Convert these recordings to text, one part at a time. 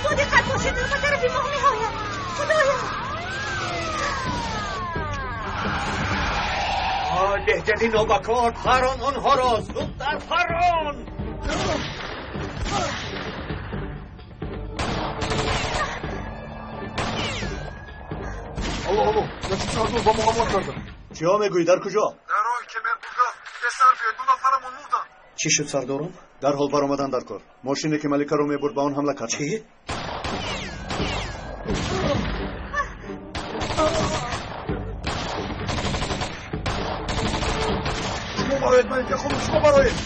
Бо диққат бошед, ба тарафи мо меояд. Худоё! Деҳҷади нобакор, парон онҳоро, зудтар парон! Алло, алло, Наҷиб сардор ба мо ҳамла карданд. Чиҳо мегӯӣ, дар куҷо? Дар роҳи Кемербургоҳ. Тезтар биёед, ду нафарамон мурданд. Чӣ шуд, сардорам? Дарҳол баромадан дар кор. Мошине ки Маликаро мебурд, ба он ҳамла карданд. Чӣ? Шумо бароед, Малика хонум, шумо бароед.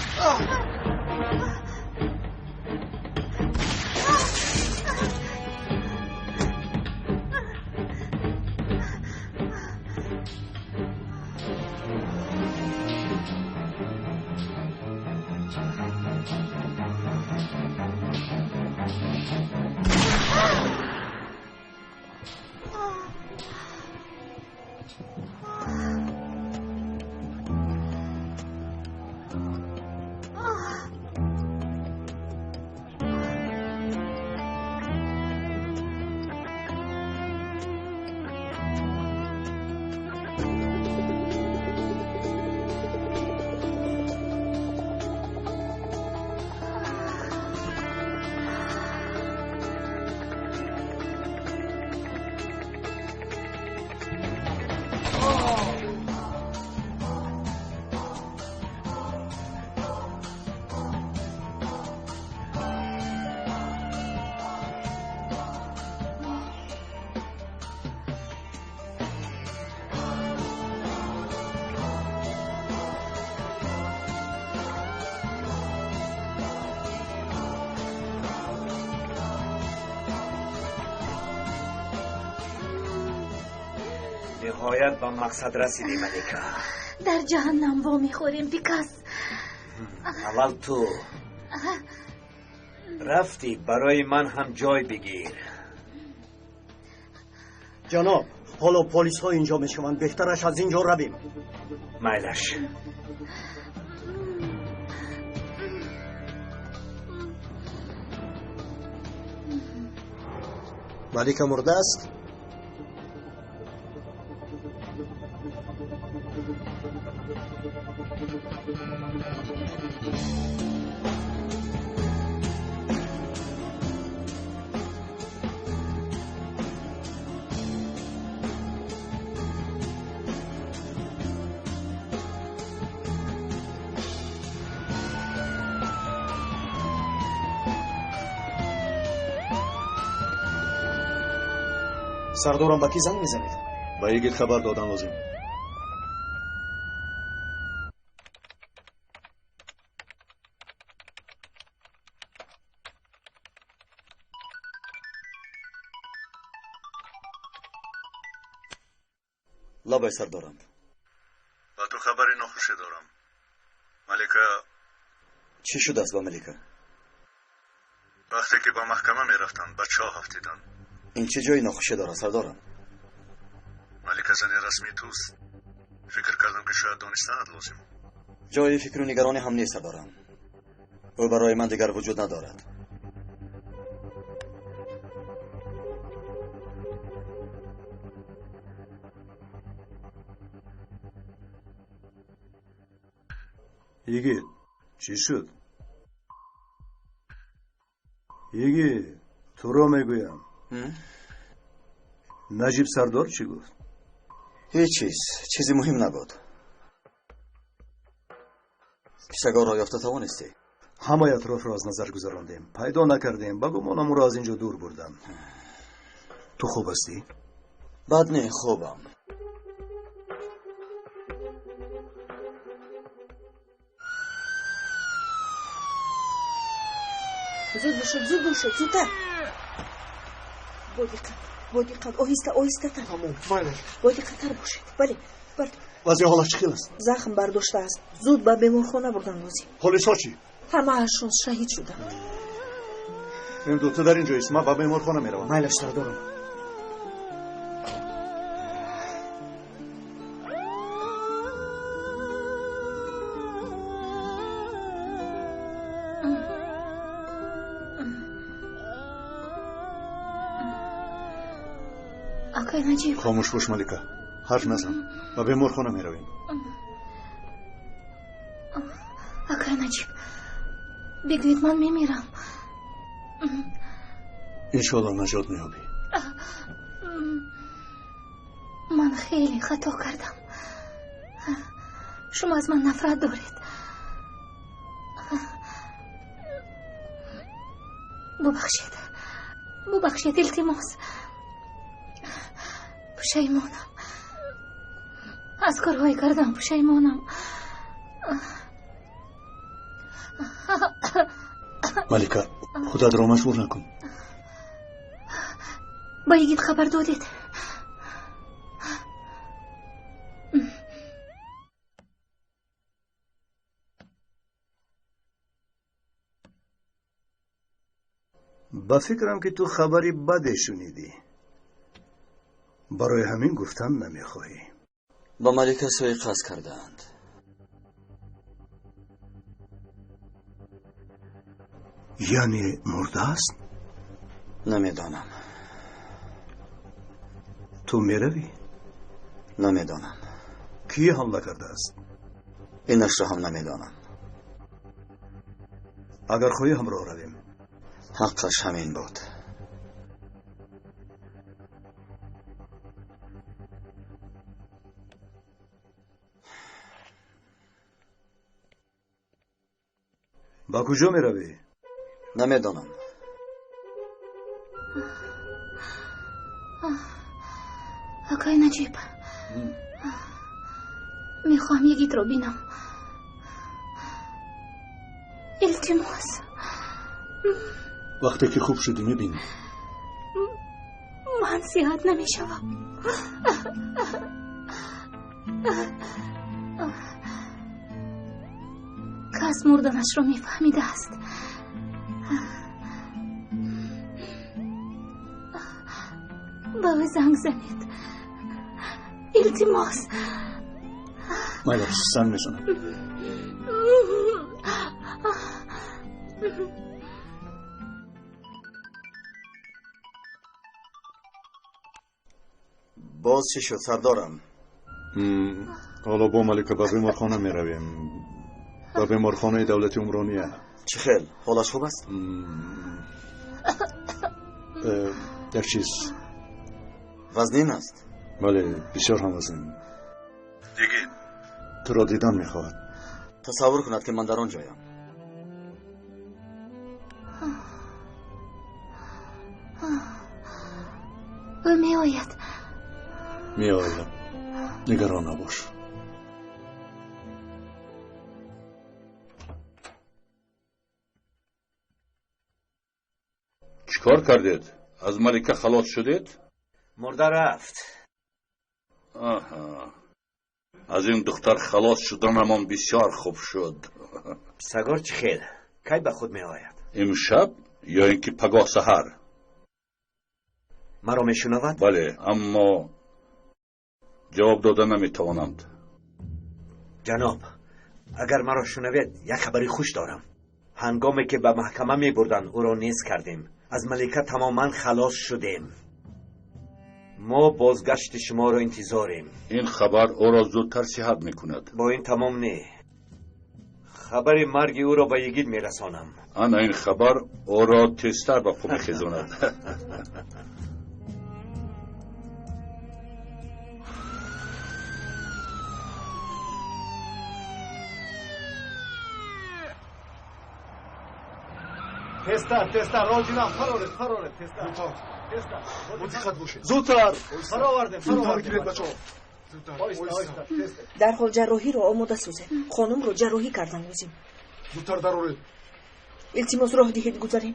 Ниҳоят ба мақсад расидӣ, Малика. Дар ҷаҳаннам вомехӯрем, бикас. Аввал ту рафтӣ, барои ман ҳам ҷой бигир. Ҷаноб, ҳоло полисҳо инҷо мешаванд, беҳтараш аз инҷо равем. Майлаш. Малика мурда аст? Сардорам, ба кӣ занг мезанед? Ба Йигит хабар додан лозим. Лабай, сардорам. Ба ту хабари нохуше дорам. Малика. Чӣ шудааст ба Малика? Вақте ки ба маҳкама мерафтанд, ба чоҳ афтиданд. Ин чӣ ҷои нохуше дорад, сардорам? Малика зани расмии туст. Фикр кардам, ки шояд донистанат лозим. Ҷои фикру нигаронӣ ҳам нест, сардорам. Ӯ барои ман дигар вуҷуд надорад. Йигит, чӣ шуд? Йигит, туро мегӯям. Наҷиб сардор чӣ гуфт? Ҳеҷ чиз, чизи муҳим набуд. Кисагорро ёфта тавонистӣ? Ҳамаи атрофро аз назар гузарондем, пайдо накардем. Ба гумонам ӯро аз инҷо дур бурданд. Ту хуб ҳастӣ? Бад не, хубам. Зуд бошед, зуд бошед, зудтар. Бо диққат, бо диққат, оҳиста, оҳистатар. Тамом, майлаш. Бо диққаттар бошед. Бале, бардор. Вазъи ҳолаш чӣ хел аст? Захм бардоштааст. Зуд ба беморхона бурдан лозим. Полисҳо чӣ? Ҳамаашон шаҳид шуданд. Мемду, ту дар ин ҷо ист, ман ба беморхона меравам. Майлаш, сардорам. Акай Наҷиб. Хомӯш бош, Малика. Ҳарф назан. Ба беморхона меравем. Акай Наҷиб, бигӯед ман мемирам. Иншоалло наҷот меёбӣ. Ман хеле хато кардам. Шумо аз ман нафрат доред. Бубахшед. Бубахшед, илтимос. Пушаймонам. Аз корҳое кардам пушаймонам. Малика, худатро маҷбур накун. Ба Йигит хабар додед? Ба фикрам ки ту хабари баде шунидӣ. Барои ҳамин гуфтан намехоҳӣ. Ба Малика суиқасд кардаанд. Яъне мурдааст? Намедонам. Ту меравӣ? Намедонам. Кӣ ҳамла кардааст? Инашро ҳам намедонам. Агар хоҳӣ ҳамроҳ равем. Ҳаққаш ҳамин буд. Ба куҷо меравӣ? Намедонам. Акай Наҷиб, мехоҳам Йигитро бинам. Илтимос. Вақте ки хуб шудӣ мебинӣ. Ман сиҳат намешавам. Кас мурданашро мефаҳмидааст. Ба ӯ занг занед. Илтимос. Майлаш, занг мезанам. Боз чӣ шуд, сардорам? Ҳоло бо Малика ба беморхона меравем. Ба беморхонаи давлати Умрония. Чӣ хел? Ҳолаш хуб аст? Як чиз. Вазнин аст? Бале, бисёр ҳам вазнин. Йигит туро дидан мехоҳад. Тасаввур кунад ки ман дар он ҷоям. Ӯ меояд. Меояд. Нигарон набош. Чӣ кор кардед? Аз Малика халос шудед? Мурда рафт. Аҳа. Аз ин духтар халос шуданамон бисёр хуб шуд. Сагор чӣ хел? Кай ба худ меояд? Имшаб ё ин ки пагоҳ саҳар? Маро мешунавад? Бале, аммо ҷавоб дода наметавонанд. Ҷаноб, агар маро шунавед, як хабари хуш дорам. Ҳангоме ки ба маҳкама мебурданд, ӯро низ кардем. Аз Малика тамоман халос шудем. Мо бозгашти шуморо интизорем. Ин хабар ӯро зудтар сиҳат мекунад. Бо ин тамом не. Хабари марги ӯро ба Йигит мерасонам. Ана ин хабар ӯро тезтар ба по мехезонад. Тезтар, тезтар, роҷинам, фароред, фароред, тезтар. Тезтар. Диққат бошед. Зудтар. Фаровардем, Зудтар гиред, бачаҳо. Оҳиста, оҳиста, тезтар. Дарҳол ҷарроҳиро омода созед. Хонумро ҷарроҳӣ кардан лозим. Зудтар дароред. Илтимос, роҳ диҳед гузарем.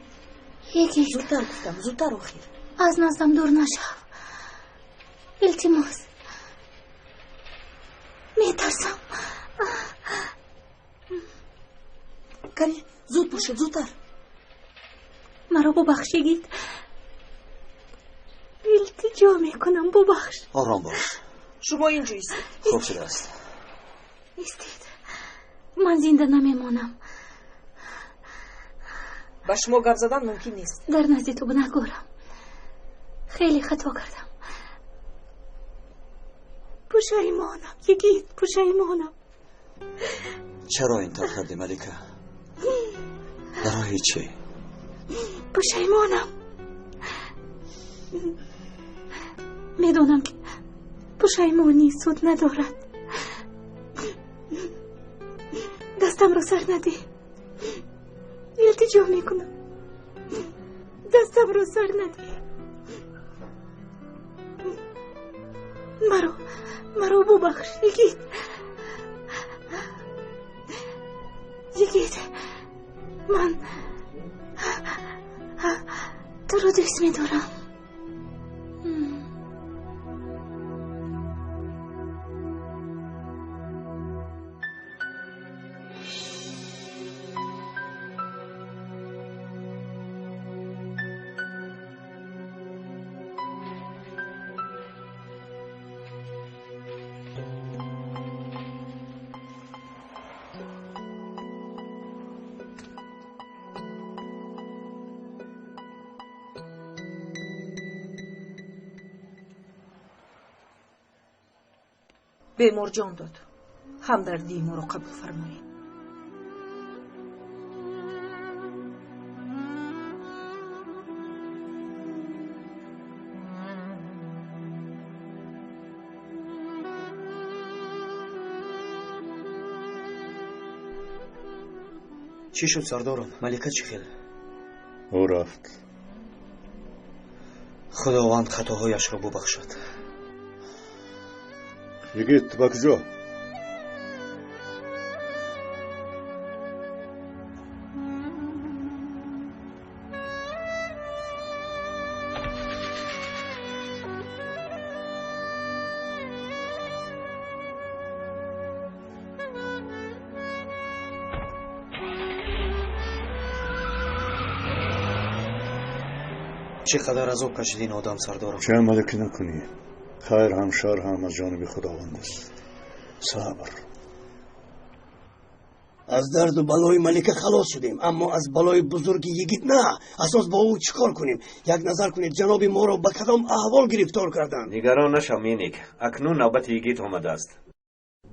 Йигит. Зудтар гуфтам, зудтар охир. Аз наздам дур нашав. Илтимос. Метарсам. Канӣ, зуд бошед, зудтар. Маро бубахш, Йигит. Илтиҷо мекунам, бубахш. Ором бош. Шумо инҷо истед. Хуб шудааст. Истед. Ман зинда намемонам. Ба шумо гап задан мумкин нест. Дар назди ту гунаҳгорам. Хеле хато кардам. Пушаймонам Йигит, пушаймонам. Чаро ин тавр кардӣ, Малика? Барои чӣ? Пушаймонам. Медонам ки пушаймонӣ суд надорад. Дастамро сар надеҳ. Илтиҷо мекунам. Дастамро сар надеҳ. Маро бубахш, Йигит. Йигит, ман туро дӯст медорам. Бемор ҷон дод. Ҳамдардии моро қабул фармоед. Чӣ шуд, сардорам? Малика чӣ хел? Ӯ рафт. Худованд хатоҳояшро бубахшад. Йигит, ба куҷо? Чӣ қадар азоб кашид ин одам, сардорам. Чӣ амале ки накунӣ, хайр ҳам шар ҳам аз ҷониби Худованд аст. Сабр. Аз дарду балои Малика халос шудем, аммо аз балои бузурги Йигит на. Асос бо ӯ чӣ кор кунем? Як назар кунед, ҷаноби моро ба кадом аҳвол гирифтор карданд. Нигарон нашав, Миник. Акнун навбати Йигит омадааст.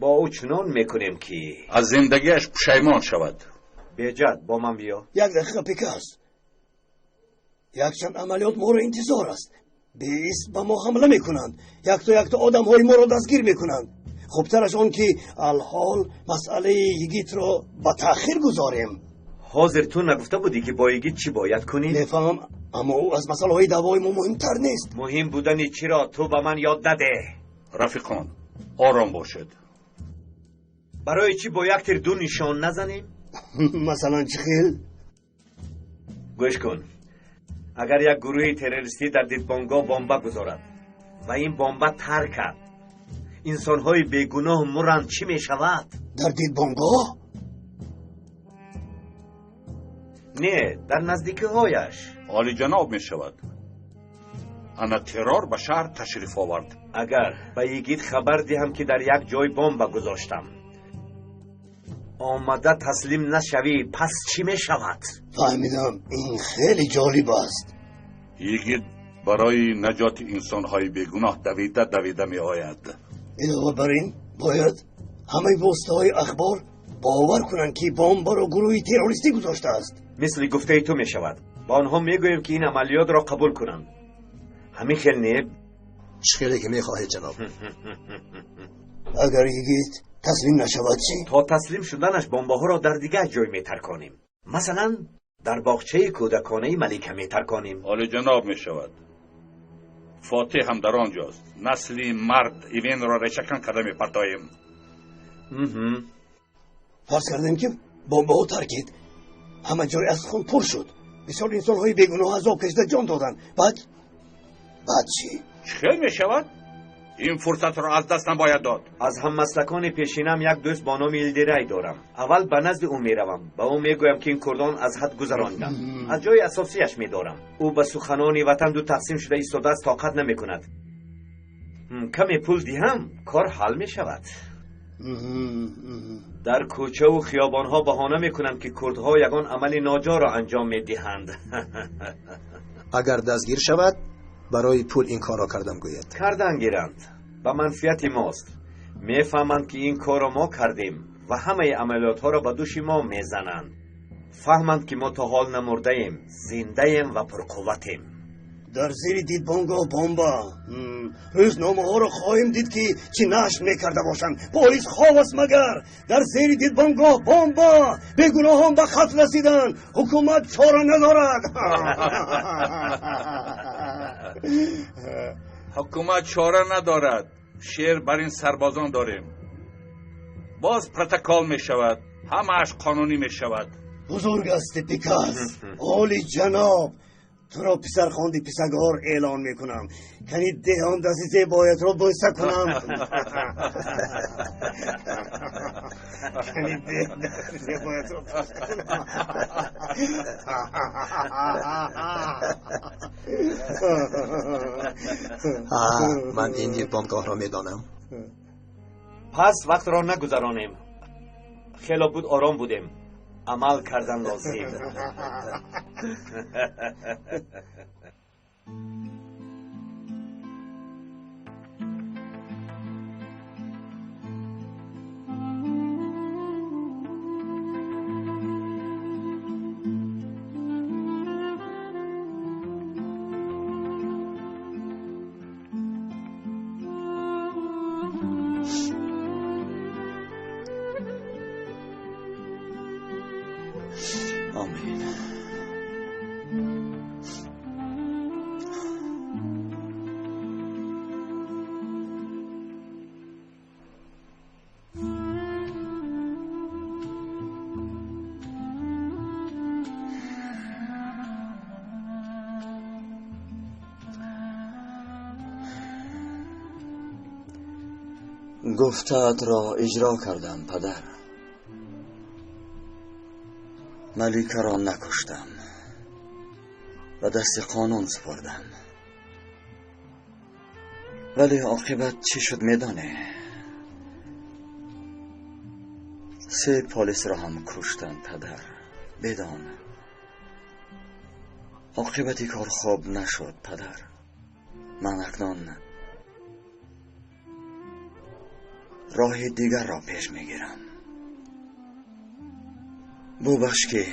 Бо ӯ чунон мекунем ки аз зиндагиаш пушаймон шавад. Беҷад, бо ман биё. Як дақиқа, Пекас. Якчанд амалиёт моро интизор аст. Беист ба мо ҳамла мекунанд. Якто якто одамҳои моро дастгир мекунанд. Хубтараш он ки алҳол масъалаи Йигитро ба таъхир гузорем. Ҳозир ту нагуфта будӣ ки бо Йигит чӣ бояд кунӣ? Мефаҳмам, аммо ӯ аз масъалаҳои даъвои мо муҳимтар нест. Муҳим будани чиро ту ба ман ёд надеҳ. Рафиқон, ором бошед. Барои чӣ бо як тир ду нишон назанем? Масалан, чӣ хел? Гӯш кун. Агар як гурӯҳи террористӣ дар дидбонгоҳ бомба гузорад ва ин бомба таркад, инсонҳои бегуноҳ муранд, чӣ мешавад? Дар дидбонгоҳ? Не, дар наздикиҳояш. Олиҷаноб мешавад. Ана террор ба шаҳр ташриф овард. Агар ба Йигит хабар диҳам ки дар як ҷой бомба гузоштам, омада таслим нашавӣ, пас чӣ мешавад? Фаҳмидам, ин хеле ҷолиб аст. Йигит барои наҷоти инсонҳои бегуноҳ давида давида меояд. Илова бар ин, бояд ҳамаи воситаҳои ахбор бовар кунанд ки бомбаро гурӯҳи террористӣ гузоштааст. Мисли гуфтаи ту мешавад. Ба онҳо мегӯем ки ин амалиётро қабул кунанд. Ҳамин хел не? Чӣ хеле ки мехоҳед, ҷаноб. Агар Йигит таслим нашавад чӣ? То таслим шуданаш бомбаҳоро дар дигар ҷой метарконем. Масалан, дар боғчаи кӯдаконаи Малика метарконем. Олиҷаноб мешавад. Фотеҳ ҳам дар он ҷост. Насли мард Ивенро решакан карда мепартоем. Фарз кардем ки бомбаҳо таркид. Ҳама ҷой аз хун пур шуд. Бисёр инсонҳои бегуноҳ азоб кашида ҷон доданд. Баъд баъд чӣ? Чӣ хел мешавад? Ин фурсатро аз даст набояд дод. Аз ҳаммаслакони пешинам як дӯст бо номи Илдирай дорам. Аввал ба назди ӯ меравам. Ба ӯ мегӯям ки ин курдон аз ҳад гузарондам. Аз ҷои асосияш медорам. Ӯ ба суханони ватан ду тақсим шуда истодааст, тоқат намекунад. Каме пул диҳам, кор ҳал мешавад. Дар кӯчаву хиёбонҳо баҳона мекунанд ки курдҳо ягон амали ноҷоро анҷом медиҳанд. Агар дастгир шавад, барои пул ин корро кардам гӯяд. Кардан гиранд. Ба манфиати мост. Мефаҳманд, ки ин корро мо кардем ва ҳамаи амалиётҳоро ба дӯши мо мезананд. Фаҳманд, ки мо то ҳол намурдаем, зиндаем ва пурқувватем. Дар зери дидбонгоҳ бомба. Рӯзномаҳоро хоҳем дид, ки чӣ нашр мекарда бошанд. Полис хоб аст магар? Дар зери дидбонгоҳ бомба. Бегуноҳон ба қатл расиданд. Ҳукумат чора надорад. Ҳукумат чора надорад. Шер бар ин сарбозон дорем. Боз протокол мешавад, ҳамааш қонунӣ мешавад. Бузург ҳастӣ, Пикас. Оли ҷаноб, туро писархонди писагор эълон мекунам. Кани деҳон дасти зебоятро бӯса кунам. Кани деҳон дасти зебоятро бӯса кунам. Ман ин дидбонгоҳро медонам. Пас вақтро нагузаронем. Хело буд ором будем. Амал кардан лозим. Омин. Гуфтаат ро иҷро кардам, падар. Маликаро накуштам, ба дасти қонун супурдам. Вале оқибат чӣ шуд медонӣ? Се полисро ҳам куштам, падар. Бидон, оқибати кор хуб нашуд, падар. Ман акнун роҳи дигарро пеш мегирам. Бубахш, ки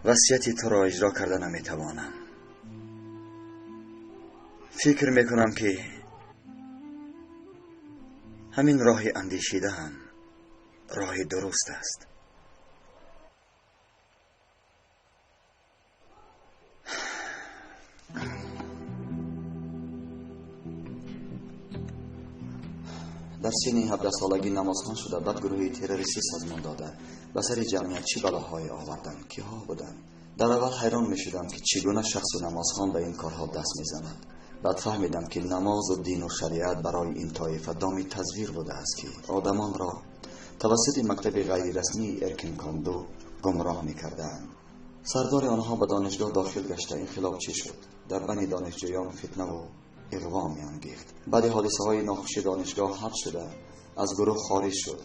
васияти туро иҷро карда наметавонам. Фикр мекунам, ки ҳамин роҳи андешидаам роҳи дуруст аст. Дар синни 17-солагӣ намозхон шуда, баъд гурӯҳи террористӣ созмон дода, ба сари ҷамъият чӣ балоҳое оварданд, киҳо буданд. Дар аввал ҳайрон мешудам, ки чӣ гуна шахси намозхон ба ин корҳо даст мезанад. Баъд фаҳмидам, ки намозу дину шариат барои ин тоифа доми тазвир будааст, ки одамонро тавассути мактаби ғайрирасмии Эркинконду гумроҳ мекарданд. Сардори онҳо ба донишгоҳ дохил гашта инқилоб чӣ шуд? Дар байни донишҷӯён фитнаву иғво меангехт. Баъди ҳодисаҳои нохуши донишгоҳ ҳабс шуда, аз гурӯҳ хориҷ шуд,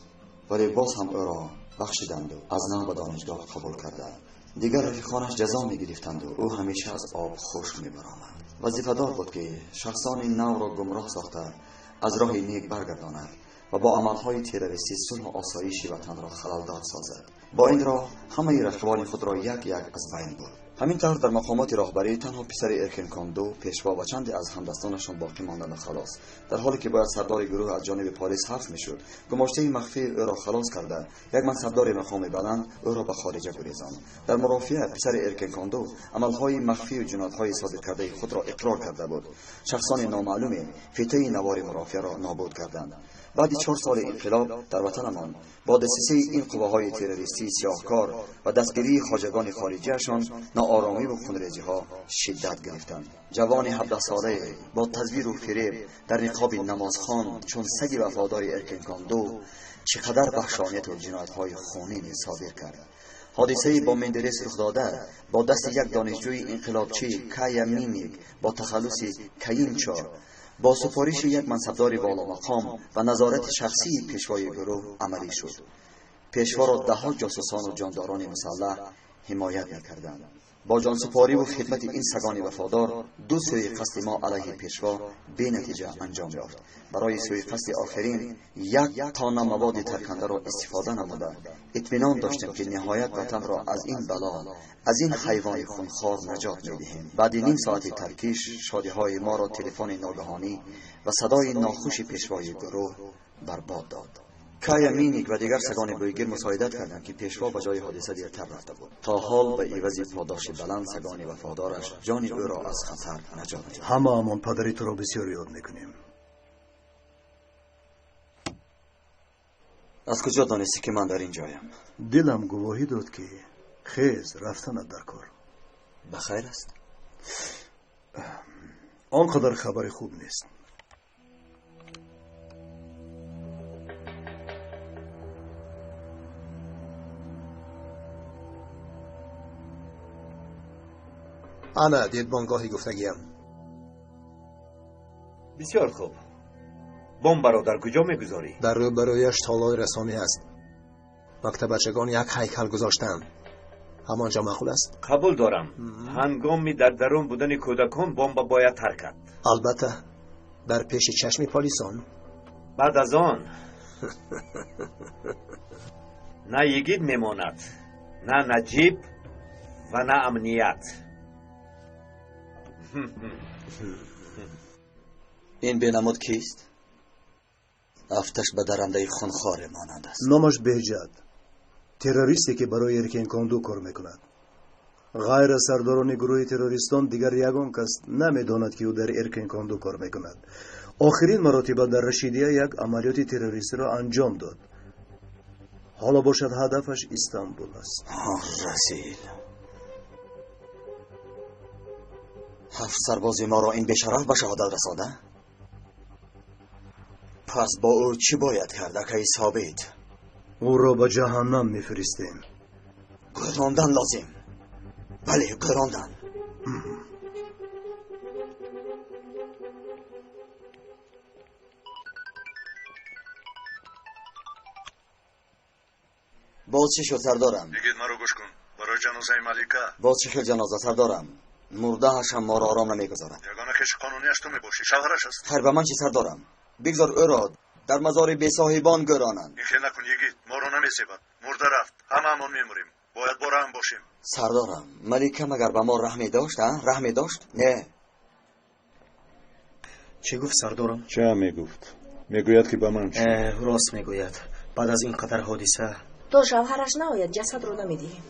вале боз ҳам ӯро бахшиданду аз нав ба донишгоҳ қабул карданд. Дигар рафиқонаш ҷазо мегирифтанду ӯ ҳамеша аз об хушк мебаромад. Вазифадор буд, ки шахсони навро гумроҳ сохта аз роҳи нек баргардонад ва бо амалҳои террористӣ сулҳу осоиши ватанро халалдор созад. Бо ин роҳ ҳамаи рақибони худро як як аз байн бурд. Ҳамин тавр дар мақомоти роҳбарӣ танҳо писари Эркинконду, пешво ва чанде аз ҳамдастонашон боқӣ монданд ва халос. Дар ҳоле ки бояд сардори гурӯҳ аз ҷониби полис ҳабс мешуд, гумоштаи махфии ӯро халос карда, як мансабдори мақоми баланд ӯро ба хориҷа гурезонд. Дар мурофиа писари Эркинконду амалҳои махфию ҷиноятҳои содир кардаи худро иқрор карда буд. Шахсони номаълуме фитаи навори мурофиаро нобуд карданд. Баъди 4 соли инқилоб дар ватанамон бо дасисаи ин қувваҳои террористии сиёҳкор ва дастгирии хоҷагони хориҷиашон нооромӣ ва хунрезиҳо шиддат гирифтанд. Ҷавони 17-солае бо тазвиру фиреб дар ниқоби намозхон чун саги вафодори Эркинконду чӣ қадар ваҳшонияту ҷиноятҳои хунинӣ содир кард. Ҳодисаи бо Мендерес рух дода бо дасти як донишҷӯи инқилобчӣ Кая Миник бо тахаллуси Каинчо бо супориши як мансабдори боломақом ва назорати шахсии пешвои гурӯҳ амалӣ шуд. Пешворо даҳҳо ҷосусону ҷондорони мусаллаҳ ҳимоят мекарданд. Бо ҷонсупорӣ ва хидмати ин сагони вафодор ду сӯи қасди мо алайҳи пешво бенатиҷа анҷом ёфт. Барои сӯи қасди охирин як тонна маводи таркандаро истифода намуда итминон доштем, ки ниҳоят ватанро аз ин бало, аз ин ҳайвони хунхор наҷот медиҳем. Баъди ним соати таркиш шодиҳои моро телефони ногаҳонӣ ва садои нохуши пешвои гурӯҳ барбод дод. Кая, Миник ва дигар сагони бӯйгир мусоидат карданд, ки пешво ба ҷои ҳодиса дертар рафта буд. То ҳол ба ивази подоши баланд сагони вафодораш ҷони ӯро аз хатар наҷот дод. Ҳамаамон падари туро бисёр ёд мекунем. Аз куҷо донистӣ, ки ман дар ин ҷоям? Дилам гувоҳӣ дод, ки хез рафтанат дар кор. Ба хайр аст? Он қадар хабари хуб нест. Ана дидбонгоҳи гуфтагиям. Бисёр хуб. Бомбаро дар куҷо мегузорӣ? Дар рӯбарӯяш толори расомӣ аст. Мактабачагон як ҳайкал гузоштаанд. Ҳамон ҷо маъқул аст? Қабул дорам. Ҳангоми дар дарун будани кӯдакон бомба бояд таркад. Албатта, дар пеши чашми полисон. Баъд аз он на йигит мемонад, на Наҷиб ва на амният. Ин бенамуд кист? Афташ ба дарандаи хунхоре монанд аст. Номаш Беҳҷат, террористе, ки барои Эркенконду кор мекунад. Ғайр аз сардорони гурӯҳи террористон дигар ягон кас намедонад, ки ӯ дар Эркенконду кор мекунад. Охирин маротиба дар Рашидия як амалиёти террористиро анҷом дод. Ҳоло бошад, ҳадафаш Истанбул аст. Расил, ҳафт сарбози моро ин бешараф ба шаҳодат расонда. Пас бо ӯ чӣ бояд кард, акаи Собит? Ӯро ба ҷаҳаннам мефиристем. Гӯрондан лозим. Бале, гӯрондан. Боз чӣ шуд, сардорам? Йигит, маро гӯш кун. Барои ҷанозаи Малика. Боз чӣ хел ҷаноза, сардорам? Мурдаашам моро ором намегузорад. Ягона хеши қонунияш ту мебошӣ, шавҳараш аст. Хайр, ба ман чӣ, сардорам? Бигзор ӯро дар мазори бесоҳибон гӯронанд. Ин хел накун, йигит, моро намезебад. Мурда рафт, ҳамаамон мемурем, бояд бо раҳм бошем. Сардорам, Малика магар ба мо раҳме дошт? А, раҳме дошт? Не. Чӣ гуфт сардорам? Ча мегуфт? Мегӯяд, ки ба ман чӣ? Рост мегӯяд. Баъд аз ин қадар ҳодиса. То шавҳараш наояд, ҷасадро намедиҳем.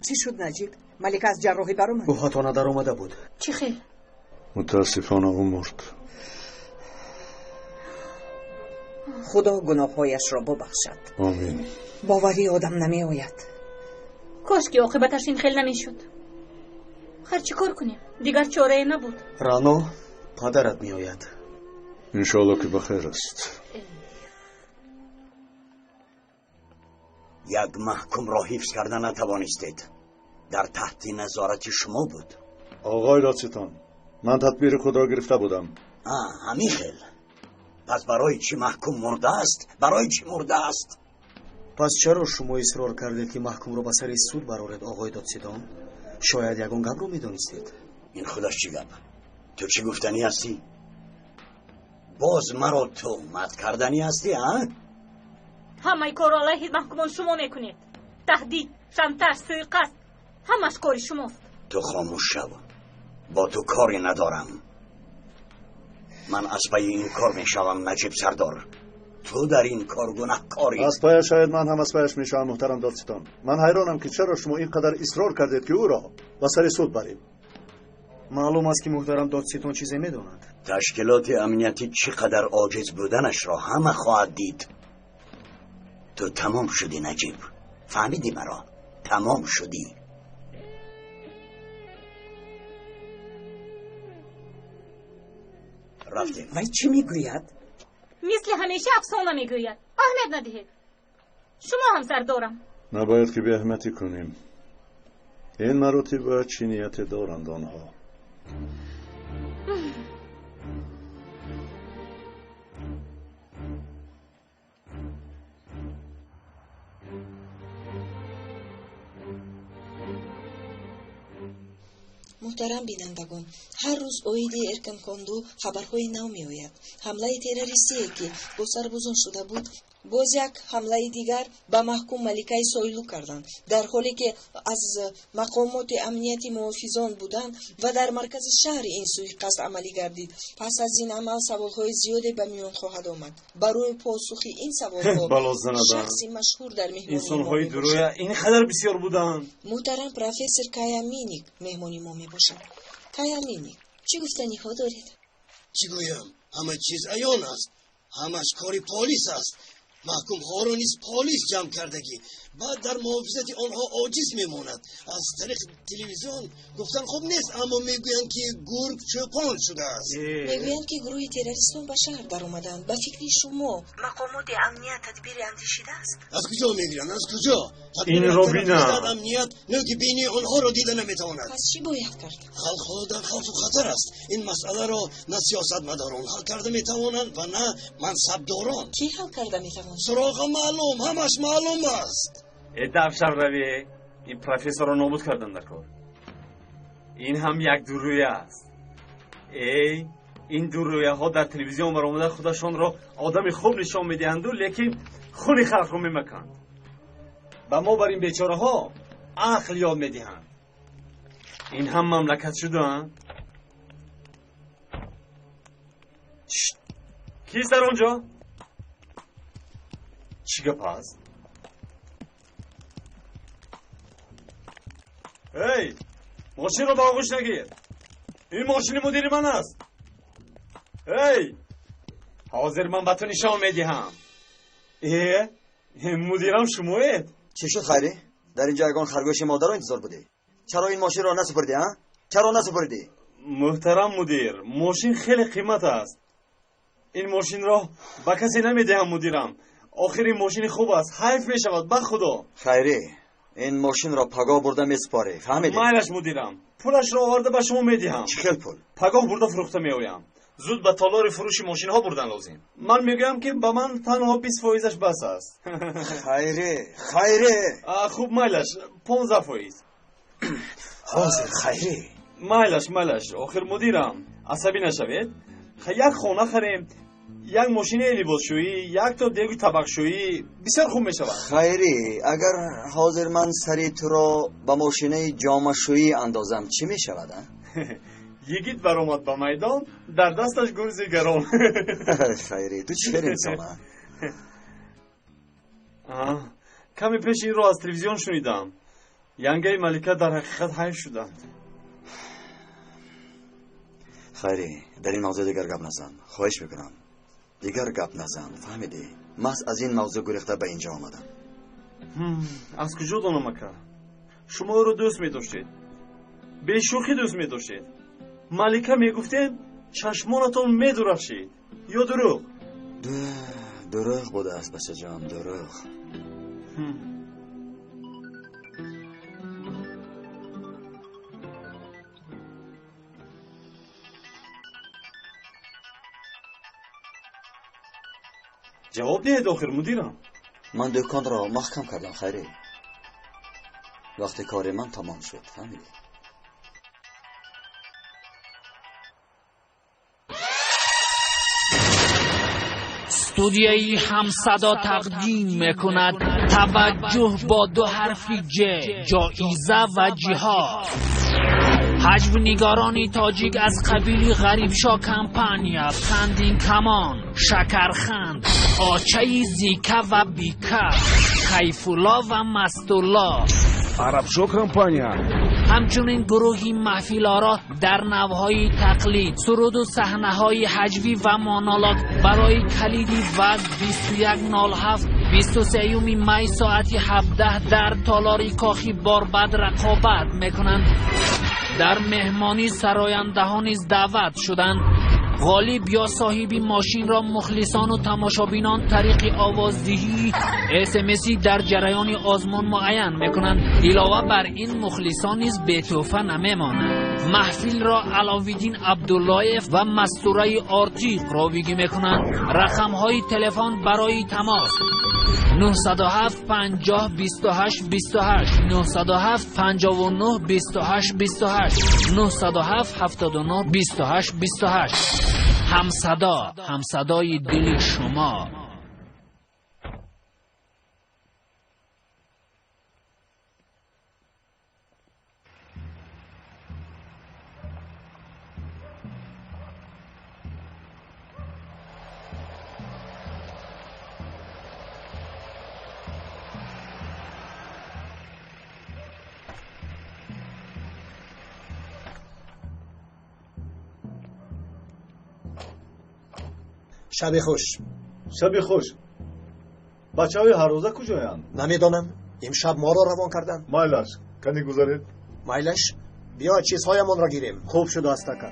Чӣ шуд, Наҷиб? Малика аз ҷарроҳӣ баромад? Ӯ ҳатто надаромада буд. Чӣ хел? Мутаассифона, ӯ мурд. Худо гуноҳҳояшро бубахшад. Омин. Боварии одам намеояд. Кош ки оқибаташ ин хел намешуд. Хайр, чӣ кор кунем? Дигар чорае набуд. Рано, падарат меояд. Иншоалло, ки ба хайр аст. Як маҳкумро ҳифз карда натавонистед. Дар таҳти назорати шумо буд. Оғои додситон, ман тадбири худро гирифта будам. А, ҳамин хел. Пас барои чӣ маҳкум мурдааст? Барои чӣ мурдааст? Пас чаро шумо исрор кардед, ки маҳкумро ба сари суд бароред, оғои додситон? Шояд ягон гапро медонистед. Ин худаш чӣ гап? Ту чӣ гуфтанӣ ҳастӣ? Боз маро туҳмат карданӣ ҳастӣ, а? Ҳамаи корро алайҳи маҳкумон шумо мекунед. Таҳдид, шантаж, сӯиқасд, ҳамаш кори шумост. Ту хомӯш шав, бо ту коре надорам. Ман аз пайи ин кор мешавам, Наҷиб сардор. Ту дар ин кор гунаҳкорӣ. Аз паяш шояд ман ҳам аз паяш мешавам, муҳтарам додситон. Ман ҳайронам, ки чаро шумо ин қадар исрор кардед, ки ӯро ба сари суд барем. Маълум аст, ки муҳтарам додситон чизе медонад. Ташкилоти амниятӣ чӣ қадар оҷиз буданашро ҳама хоҳад дид. Ту тамом шудӣ, Наҷиб. Фаҳмидӣ маро? Тамом шудӣ. Рафтем. Вай чӣ мегӯяд? Мисли ҳамеша афсона мегӯяд. Аҳамият надиҳед. Шумо ҳам, сардорам. Набояд ки беаҳамиятӣ кунем. Ин маротиба чӣ нияте доранд онҳо? Муҳтарам бинандагон, ҳар рӯз оиди Эркинконду хабарҳои нав меояд. Ҳамлаи террористие, ки бо сарбозон шуда буд, боз як ҳамлаи дигар ба маҳкум Маликаи Сойлу карданд, дар ҳоле ки аз мақомоти амнияти муҳофизон буданд ва дар маркази шаҳри ин суиқасд амалӣ гардид. Пас аз ин амал саволҳои зиёде ба миён хоҳад омад. Барои посухи ин саволҳо шахси машҳур дар меҳмонии мо инсонҳои дурӯя ин қадар бисёр буданд. Муҳтарам профессор Кая Миник меҳмони мо мебошад. Кая Миник, чӣ гуфтаниҳо доред? Чӣ гӯям? Ҳама чиз аён аст. Ҳамаш кори полис аст. Маҳкумҳоро низ полис ҷамъ кардагӣ, баъд дар муҳофизати онҳо оҷиз мемонад. Аз тариқи телевизион гуфтан хуб нест, аммо мегӯянд, ки гург чӯпон шудааст. Мегӯянд, ки гурӯҳи террористон ба шаҳр даромаданд. Ба фикри шумо, мақомоти амният тадбире андешидааст? Аз куҷо мегиранд? Аз куҷо? Инро бинам. Амният нӯки бинии онҳоро дида наметавонад. Пас чӣ бояд кард? Халқ ҳоло дар хавфу хатар аст. Ин масъаларо на сиёсатмадорон ҳал карда метавонанд ва на мансабдорон. Кӣ ҳал карда метавонад? Суроға маълум, ҳамаш маълум аст. Дафшар раве, ин профессорро нобуд кардан дар кор. Ин ҳам як дурӯя аст. Эй, ин дурӯяҳо дар телевизион баромада худашонро одами хуб нишон медиҳанду, лекин хуни халқро мемаканд. Ба мо бар ин бечораҳо ақл ёд медиҳанд. Ин ҳам мамлакат шуда? Кист дар он ҷо? Чӣ гап аст? Эй, мошинро ба оғӯш нагир. Ин мошини мудири ман аст. Эй, ҳозир ман ба ту нишон медиҳам. Э, мудирам шумоед? Чӣ шуд, Хайрӣ? Дар инҷо ягон харгӯши модаро интизор будӣ? Чаро ин мошинро насупурдӣ, а? Чаро насупурдӣ? Муҳтарам мудир, мошин хеле қимат аст. Ин мошинро ба касе намедиҳам, мудирам. Охир ин мошини хуб аст, ҳайф мешавад, ба худо. Хайрӣ, ин мошинро пагоҳ бурда месупорӣ, фаҳмидӣ? Майлаш, мудирам, пулашро оварда ба шумо медиҳам. Чӣ хел пул? Пагоҳ бурда фурӯхта меоям. Зуд ба толори фурӯши мошинҳо бурдан лозим. Ман мегӯям, ки ба ман танҳо 20 фоизаш бас аст. Хайрӣ, Хайрӣ! Хуб, майлаш, 15 фоиз. Ҳозир, Хайрӣ. Майлаш, майлаш, охир мудирам, асабӣ нашавед. Як хона харем, як мошинаи либосшӯӣ, як то дегу табақшӯӣ бисёр хуб мешавад. Хайрӣ, агар ҳозир ман сари туро ба мошинаи ҷомашӯӣ андозам, чӣ мешавад, а? Йигит баромад ба майдон, дар дасташ гурзи гарон. Хайрӣ, ту чӣ хел инсон, а? Каме пеш инро аз телевизион шунидам. Янгаи Малика дар ҳақиқат ҳайф шуданд. Хайрӣ, дар ин мавзӯъ дигар гап назан, хоҳиш мекунам. Дигар гап назан, фаҳмидӣ? Маҳз аз ин мавзӯъ гурехта ба инҷо омадам. Аз куҷо донам, ака? Шумо ӯро дӯст медоштед, бешӯхӣ дӯст медоштед. Малика мегуфтед, чашмонатон медурахшид. Ё дурӯғ? Дурӯғ будааст, бачаҷон, дурӯғ. Ҷавоб диҳед охир, мудирам. Ман дӯконро маҳкам кардам, Хайрӣ. Вақте кори ман тамом шуд, фаҳмидӣ? Студияи Ҳамсадо тақдим мекунад таваҷҷӯҳ бо ду ҳарфи ҷ, ҷоиза ва ҷиҳод. Ҳаҷвнигарони тоҷик аз қабили Ғарибшо компания, Қандинкамон, Шакарханд, Очаи Зика ва Бика, Кайфулло ва Мастулло, Арабшо компания, ҳамчунин гурӯҳи маҳфилоро дар навъҳои тақлид, суруду саҳнаҳои ҳаҷвӣ ва монолог барои калиди вазн 2107 23 май соати 17 дар толори Кохи Борбад рақобат мекунанд. Дар меҳмонӣ сарояндаҳо низ даъват шуданд. Ғолиб ё соҳиби мошинро мухлисону тамошобинон тариқи овоздиҳии СМС дар ҷараёни озмун муайян мекунанд. Илова бар ин мухлисон низ бетӯҳфа намемонанд. Маҳфилро Аловиддин Абдуллоев ва Мастураи Ортиқ ровигӣ мекунанд. Рақамҳои телефон барои тамос 907 50 28 28, 907 59 28 28, 907 79 28 28. Ҳамсадо, ҳамсадои дили шумо. Шаби хуш. Шаби хуш. Бачаҳои ҳаррӯза куҷоянд? Намедонам. Имшаб моро равон карданд. Майлаш, кани гузаред. Майлаш, биё чизҳоямонро гирем. Хуб шудааст, ака.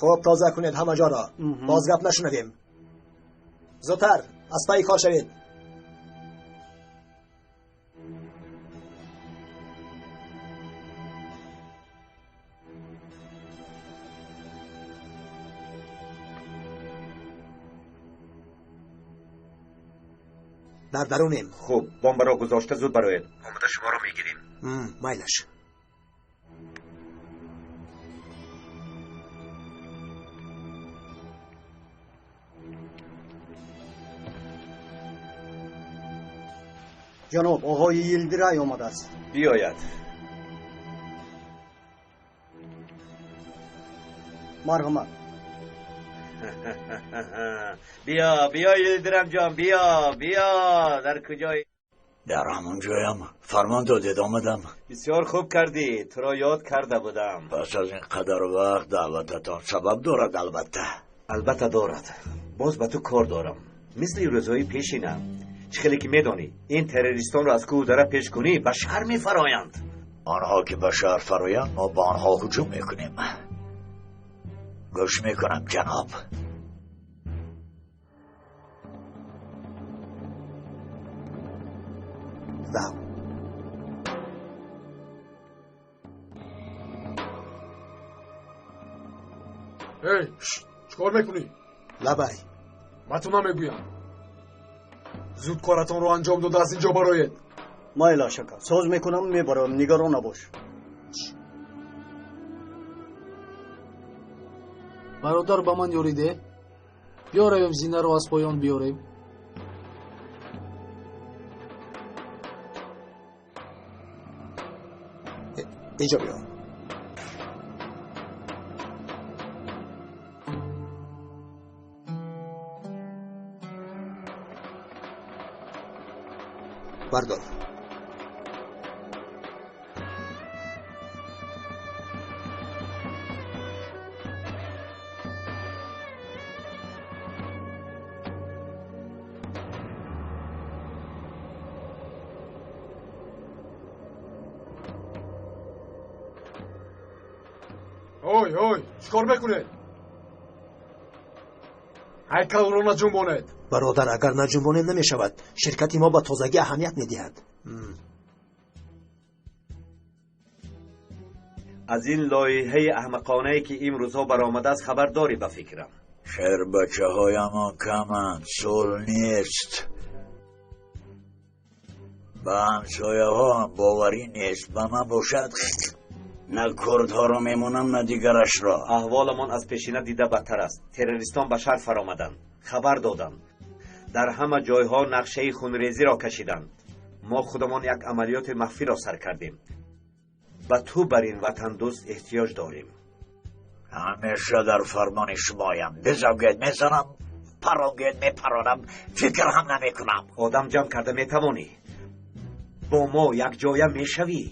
Хуб тоза кунед ҳама ҷоро. Боз гап нашунавем. Зудтар аз пайи кор шавед. Дар дарунем. Хуб, бомбаро гузошта зуд бароед. Омада шуморо мегирем. Майлаш. Ҷаноб, оғои Йилдирай омадааст. Биёяд. Марҳамат. Биё, биё, Йилдирам ҷон, биё, биё. Дар куҷои? Дар ҳамон ҷоям. Фармон додед, омадам. Бисёр хуб кардӣ, туро ёд карда будам. Пас аз ин қадар вақт даъвататон сабаб дорад, албатта. Албатта дорад. Боз ба ту кор дорам. Мисли рӯзҳои пешина. Чӣ хеле ки медонӣ, ин террористонро аз кӯҳу дара пеш кунӣ, ба шаҳр мефароянд. Онҳо ки ба шаҳр фароянд, мо ба онҳо ҳуҷум мекунем. Гӯш мекунам, ҷаноб. Эй, чӣ кор мекунӣ? Лабай. Ба ту намегӯям. Зуд коратонро анҷом дода аз инҷо бароед. Майлаш, ака, соз мекунам, мебароям, нигарон набош. Бародар, ба ман ёрӣ деҳ. Биё равем, зинаро аз поён биёрем. Инҷо биё. Бардор. Ой, ой, чӣ кор мекунед? Ҳайкалро наҷунбонед. Бародар, агар наҷунбонем намешавад. Ширкати мо ба тозагӣ аҳамият медиҳад. Аз ин лоиҳаи аҳмақонае ки имрӯзҳо баромадааст хабар дорӣ, ба фикрам. Шербачаҳоямон каманд, сулҳ нест. Ба ҳамсояҳо ҳам боварӣ нест. Ба ман бошад, на курдҳоро мемонам, на дигарашро. Аҳволамон аз пешина дида бадтар аст. Террористон ба шаҳр фаромаданд, хабар доданд. Дар ҳама ҷойҳо нақшаи хунрезиро кашиданд. Мо худамон як амалиёти махфиро сар кардем. Ба ту бар ин ватандӯст эҳтиёҷ дорем. Ҳамеша дар фармони шумоям. Безавгед мезанам, паронгед мепаронам, фикр ҳам намекунам. Одам ҷамъ карда метавонӣ. Бо мо якҷоя мешавӣ.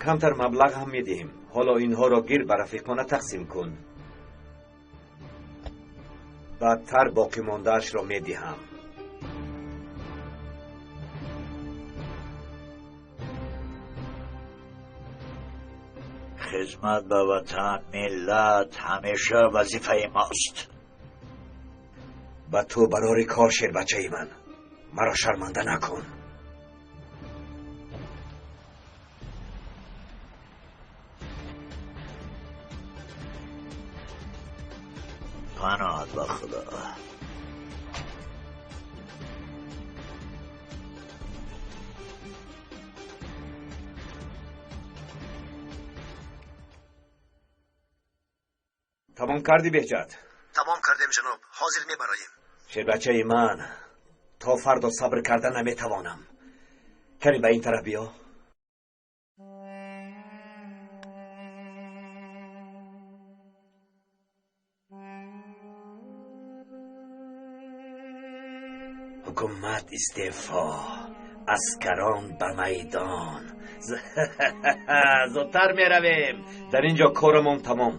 Камтар маблағ ҳам медиҳем. Ҳоло инҳоро гир ба рафиқона тақсим кун. Баъдтар боқимондаашро медиҳам. Хизмат ба ватан, миллат ҳамеша вазифаи мост. Ба ту барори кор, шербачаи ман. Маро шарманда накун. Паноҳат ба Худо. Тамом кардӣ, Беҳҷат? Тамом кардем, ҷаноб. Ҳозир мебароем. Шербачаи ман, то фардо сабр карда наметавонам. Каме ба ин тараф биё. Ҳукумат истеъфо, аскарон ба майдон. Зудтар меравем. Дар ин ҷо корамон тамом.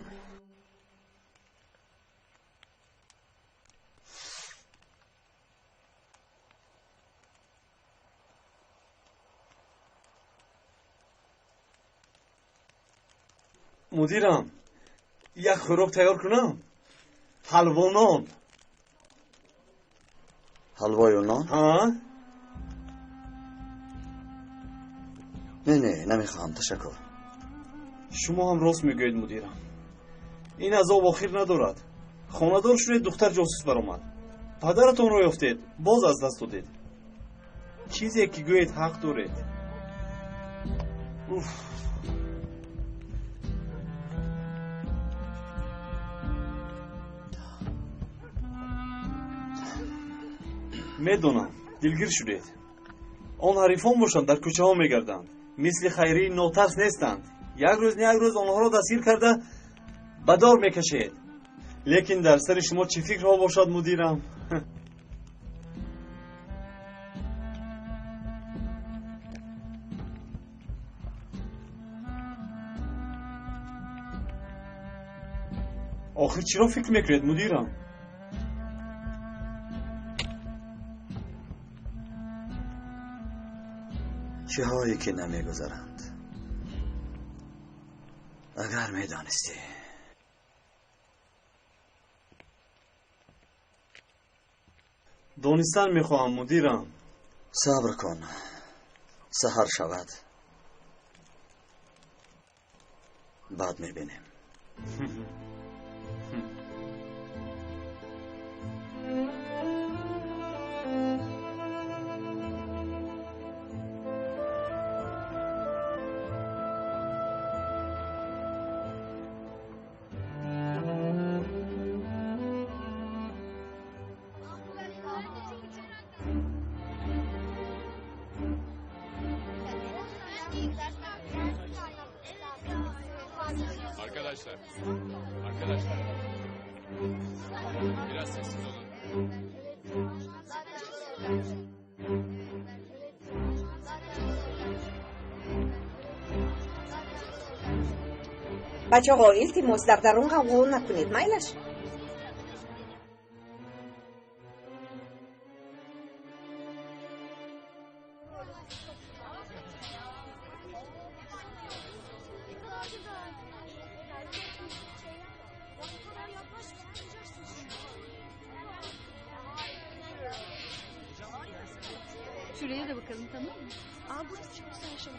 Мудирам, як хӯрок тайёр кунам? Ҳалво нон. Ҳалвою нон? Ҳа? Не, не, намехоҳам, ташаккур. Шумо ҳам рост мегӯед, мудирам. Ин азоб охир надорад. Хонадор шудед, духтар ҷосус баромад. Падаратонро ёфтед, боз аз даст додед. Чизе ки гӯед, ҳақ доред. Уф. Медонам, дилгир шудед. Он ҳарифон бошанд, дар кӯчаҳо мегарданд. Мисли хайрии нотарс нестанд. Як рӯз не як рӯз онҳоро дастгир карда ба дор мекашед. Лекин дар сари шумо чӣ фикрҳо бошад, мудирам? Охир чиро фикр мекунед, мудирам? Чиҳое ки намегузаранд. Агар медонистӣ. Донистан мехоҳам, мудирам. Сабр кун, саҳар шавад, баъд мебинем. Arkadaşlar, arkadaşlar. Biraz sessiz olun. Бачаҳо, илтимос, дар дарун ғавғо накунед, майлаш? Şuraya da bakalım, tamam mı? Aa, burası çok güzel şey.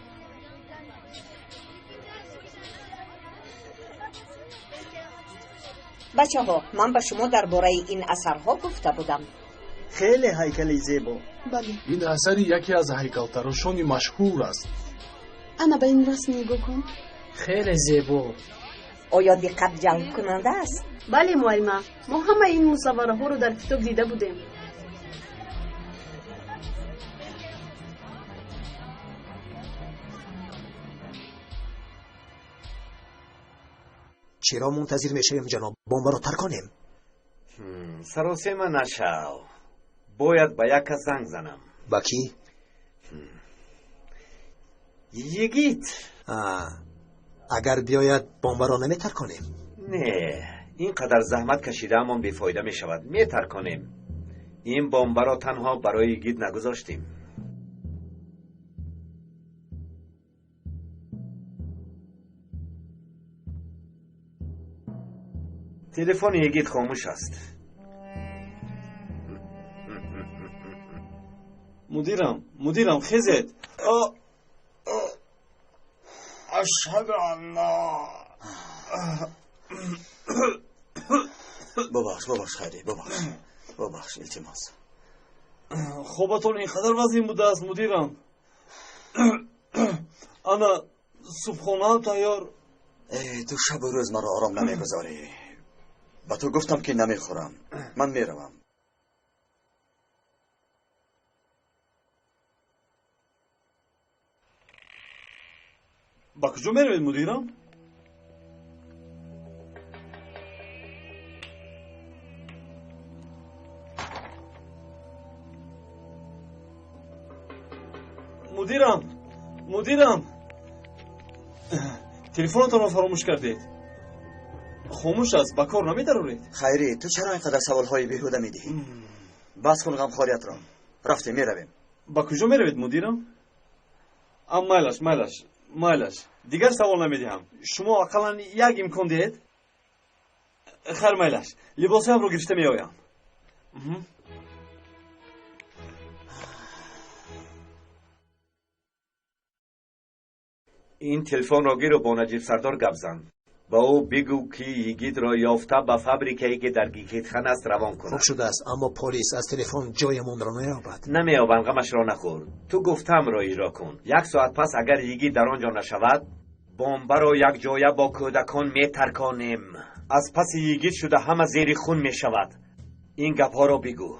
Бачаҳо, ман ба шумо дар бораи ин асарҳо гуфта будам. Хеле ҳайкали зебо. Бале. Ин асари яке аз ҳайкалтарошони машҳур аст. Ана ба ин расм нигоҳ кун. Хеле зебо. Оё диққат ҷалбкунанда аст? Бале, муаллима, мо ҳамаи ин мусаввараҳоро дар китоб дида будем. Чиро мунтазир мешавем, ҷаноб? Бомбаро тарконем. Саросема нашав. Бояд ба як кас занг занам. Ба кӣ? Йигит. Агар биёяд бомбаро наметарконем? Не, ин қадар заҳмат кашидаамон бефоида мешавад. Метарконем. Ин бомбаро танҳо барои Йигит нагузоштем. Телефони Йигит хомӯш аст. Мудирам, мудирам, хезед. Ашҳаду алла. Бубахш, бубахш, Хайри, бубахш, бубахш, илтимос. Хобатон ин қадар вазнин будааст, мудирам. Ана субҳонаам тайёр. Э, ту шабу рӯз маро ором намегузорӣ. Ба ту гуфтам, ки намехӯрам. Ман меравам. Ба куҷо меравед, мудирам? Мудирам, мудирам, телефонатонро фаромӯш кардед. Хомӯш аст, ба кор намедароред. Хайрӣ, ту чаро ин қадар саволҳои беҳуда медиҳӣ? Бас кун ғамхориятро. Рафтем, меравем. Ба куҷо меравед, мудирам? Ам, майлаш, майлаш, майлаш, дигар савол намедиҳам. Шумо ақаллан як имкон диҳед. Хайр, майлаш, либосҳоямро гирифта меоям. Ин телефонро гиру бо Наҷиб сардор гап зан. Ба ӯ бигӯ, ки Йигитро ёфта ба фабрикае, ки дар Гикитхан аст, равон кунад. Хуб шудааст, аммо полис аз телефон ҷоямонро наёбад. Намеёбанд, ғамашро нахӯр. Ту гуфтаамро иҷро кун. Як соат пас агар Йигит дар он ҷо нашавад, бомбаро якҷоя бо кӯдакон метарконем. Аз паси Йигит шуда ҳама зери хун мешавад. Ин гапҳоро бигӯ.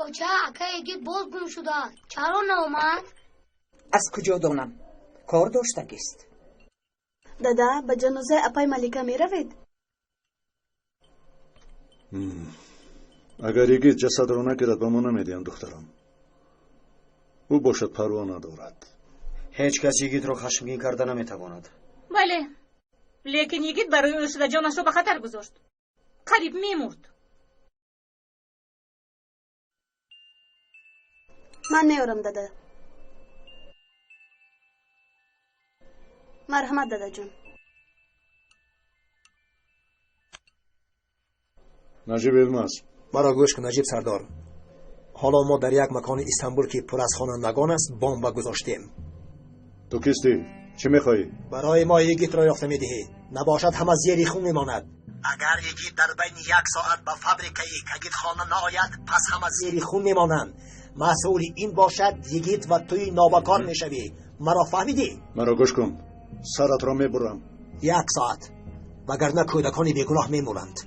Оча, акаи Йигит боз гум шудааст. Чаро наомад? Аз куҷо донам? Кор доштагист. Дада, ба ҷанозаи апай Малика меравед? Агар Йигит ҷасадро нагирад, ба мо намедиҳанд, духтарам. Ӯ бошад парво надорад. Ҳеҷ кас Йигитро хашмгин карда наметавонад. Бале, лекин Йигит барои ӯ шуда ҷонашро ба хатар гузошт. Қариб мемурд. Ман меорам, дада. Марҳамат, дадаҷон. Наҷиб Елмаз. Маро гӯш кун, Наҷиб сардор. Ҳоло мо дар як макони Истанбул, ки пур аз хонандагон аст, бомба гузоштем. Ту кистӣ? Чӣ мехоҳӣ? Барои мо Йигитро ёфта медиҳӣ. Набошад, ҳама зери хун мемонад. Агар Йигит дар байни як соат ба фабрикаи Кагитхона наояд, пас ҳама зери хун мемонанд. Масъули ин бошад Йигит ва туи нобакор мешавӣ. Маро фаҳмидӣ? Маро гӯш кун, саратро мебурам. Як соат, вагарна кӯдакони бегуноҳ мемуранд.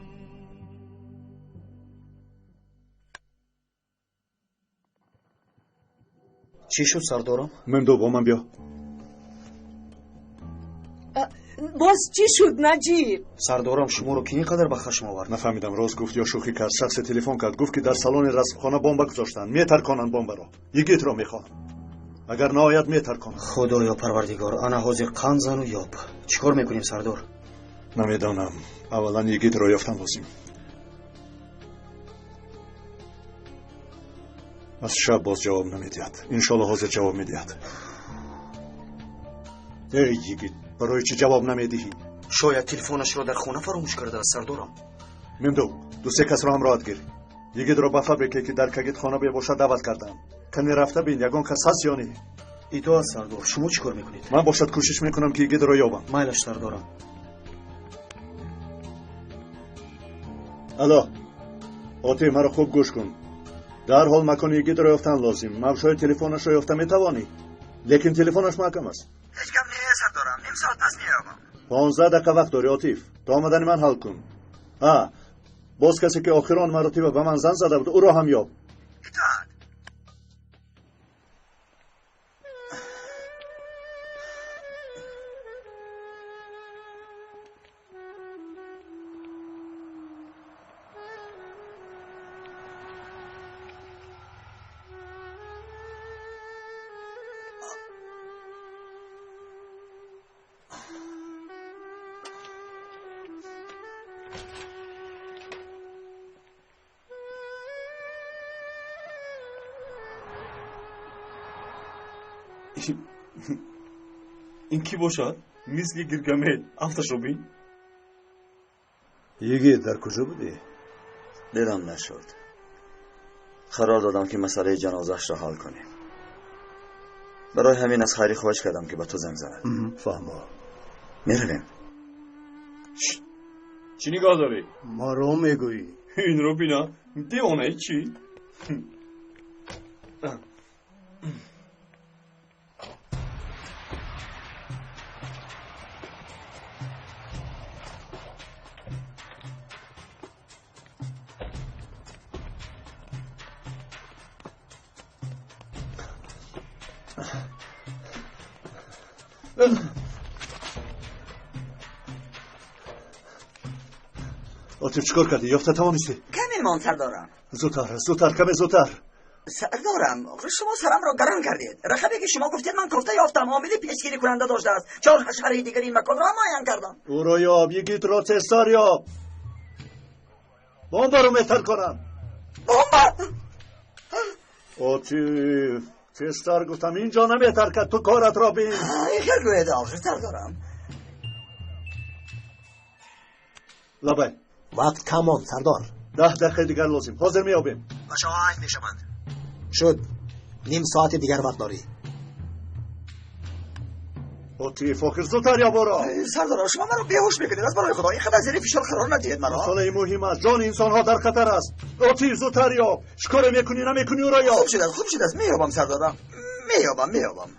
Чӣ шуд, сардорам? Мемду, бо ман биё. Боз чӣ шуд, Наҷиб? Сардорам, шуморо ки ин қадар ба хашм овард? Нафаҳмидам, рост гуфт ё шӯхӣ кард. Шахсе телефон кард, гуфт, ки дар салони расмхона бомба гузоштанд, метарконанд бомбаро. Йигитро мехоҳам. Агар наояд, метарконанд. Худоё парвардигор, ана ҳозир қанд зану ёб. Чӣ кор мекунем, сардор? Намедонам. Аввалан Йигитро ёфтан лозим. Аз шаб боз ҷавоб намедиҳад. Иншолло ҳозир ҷавоб медиҳад. Эй Йигит, барои чӣ ҷавоб намедиҳӣ? Шояд телефонашро дар хона фаромӯш кардааст, сардорам. Мемду, ду-се касро ҳамроҳат гир. Йигитро ба фабрикае, ки дар Кагитхона мебошад, даъват кардам. Кане рафта бин, ягон кас ҳаст ё не? Итоат, сардор. Шумо чӣ кор мекунед? Ман бошад кӯшиш мекунам, ки Йигитро ёбам. Майлаш, сардорам. Алло, Отиф, маро хуб гӯш кун. Дарҳол макони Йигитро ёфтан лозим. Мавшои телефонашро ёфта метавонӣ, лекин телефонаш маҳкам аст. Ҳеҷ гап не, сардорам, ним соат пас меёбам. 15 дақиқа вақт дорӣ, Отиф. То омадани ман ҳал кун. А боз касе, ки охирон маротиба ба ман зан зада буд, ӯро ҳам ёб. Итоат. Ин кӣ бошад? Мисли Гилгамел, афташро бин. Йигит, дар куҷо будӣ? Дилам нашуд. Қарор додам ки масъалаи ҷанозаашро ҳал кунем. Барои ҳамин аз хайри хоҳиш кардам ки ба ту занг занад. Фаҳмо. Меравем. Чӣ нигоҳ дорӣ? Маро мегӯӣ. Инро бина, девонаи чӣ? Отиф, чикор кардӣ? Ёфта тавонистӣ? Каме монд, сардорам. Зудтар, зудтар, каме зудтар. Сардорам, шумо сарамро гарон кардед. Рақаме ки шумо гуфтед, ман кофта ёфтам. Омили пешгирӣ кунанда доштааст. Чор ҳашараи дигар ин маконро муайян кардам. Ӯро ёб, йигитро тезтар ёб. Бомбаро метар конам. Бомба? Отиф, тезтар гуфтам, инҷо наметаркад, ту коратро бин. Хел гӯед, охир, сардорам. Лабай. Вақт кам монд, сардор. 10 дақиқаи дигар лозим. Ҳозир меёбем. Бачаҳо айн мешаванд. Шуд, ним соати дигар вақт дорӣ. Отиф, охир зудтар ёб ӯро. Сардорам, шумо маро беҳуш мекунед. Аз барои Худо инқадар зери фишор қарор надиҳед маро. Масъалаи муҳим аст. Ҷони инсонҳо дар хатар аст. Отиф, зудтар ёб. Чӣ коре мекунӣ, намекунӣ, ӯро ёб. Хуб шудааст, хуб шудааст. Меёбам, сардорам. Меёбам, меёбам.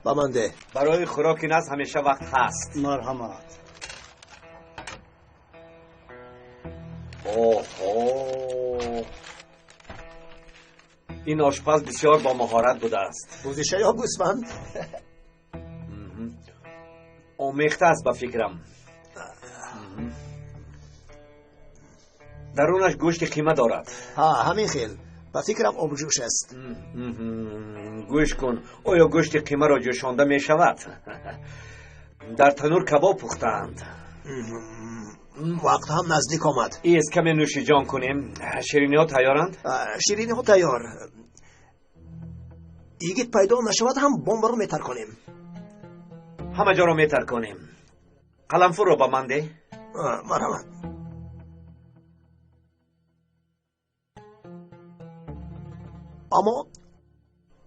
Ба ман деҳ. Барои хӯроки наз ҳамеша вақт ҳаст. Марҳамат. Оҳо, ин ошпаз бисёр бо маҳорат будааст. Бузиша ё гӯсфанд? Омехта аст ба фикрам. Дарунаш гӯшти қима дорад. Ҳа, ҳамин хел. Ба фикрам обҷӯш аст. Гӯш кун, оё гӯшти қимаро ҷӯшонда мешавад? Дар танур кабоб пухтаанд. Вақт ҳам наздик омад. Из каме нӯшиҷон кунем. Шириниҳо тайёранд? Шириниҳо тайёр. Йигит пайдо нашавад ҳам бомбаро метарконем. Ҳама ҷоро метарконем. Қаламфурро ба ман деҳ. Марҳамат. Аммо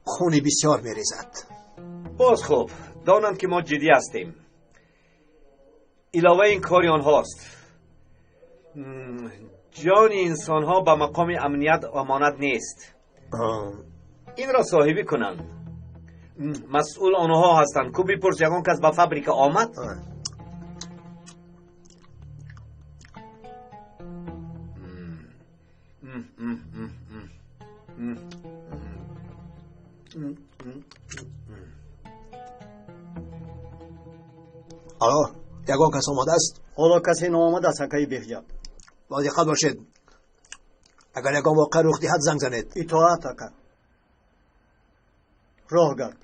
хуни бисёр мерезад. Боз хуб, донанд ки мо ҷиддӣ ҳастем. Илова ин кори онҳост. Ҷони инсонҳо ба мақоми амният амонат нест. Инро соҳибӣ кунанд. Масъул онҳо ҳастанд. Ку бипурс, ягон кас ба фабрика омад? Алло, ягон кас омадааст? Ҳоло касе наомадааст, акаи Беҳҷат. Бо диққат бошед. Агар ягон воқеа рух диҳад, занг занед. Итоат, ака. Роҳ гард.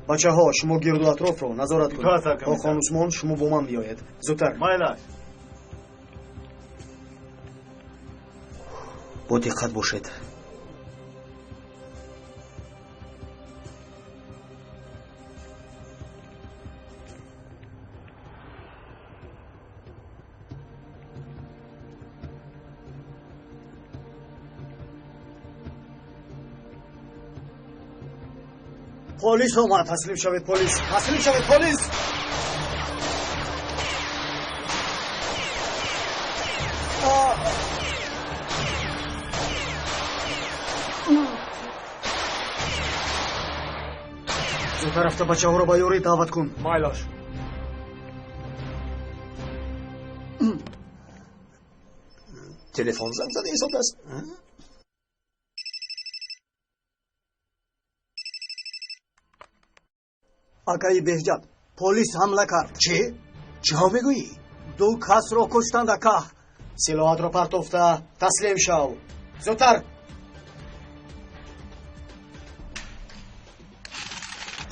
Бачаҳо, шумо гирду атрофро назорат кунед. Хохон Усмон, шумо бо ман биёед. Зудтар. Майлаш. Бо диққат бошед. Полис омад. Таслим шавед, полис. Таслим шавед, полис. Зудтар рафта бачаҳоро ба ёрӣ даъват кун. Майлаш. Телефон занг зада истодааст. Акаи Беҳҷат, полис ҳамла кард. Чӣ? Чиҳо мегӯӣ? Ду касро куштанд, ака. Силоҳатро партофта таслим шав. Зудтар.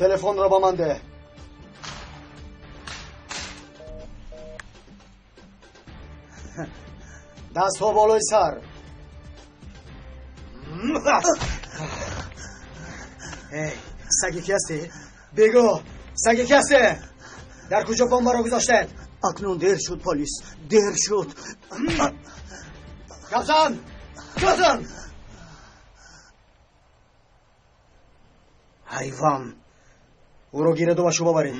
Телефонро ба ман деҳ. Дастҳо болои сар. Эй, саги ки ҳастӣ? Бигӯ, саги ки ҳастӣ? Дар куҷо бомбаро гузоштед? Акнун дер шуд, полис, дер шуд. Гап зан, гап зан. Ҳайвон, ӯро гираду ба шуба баред.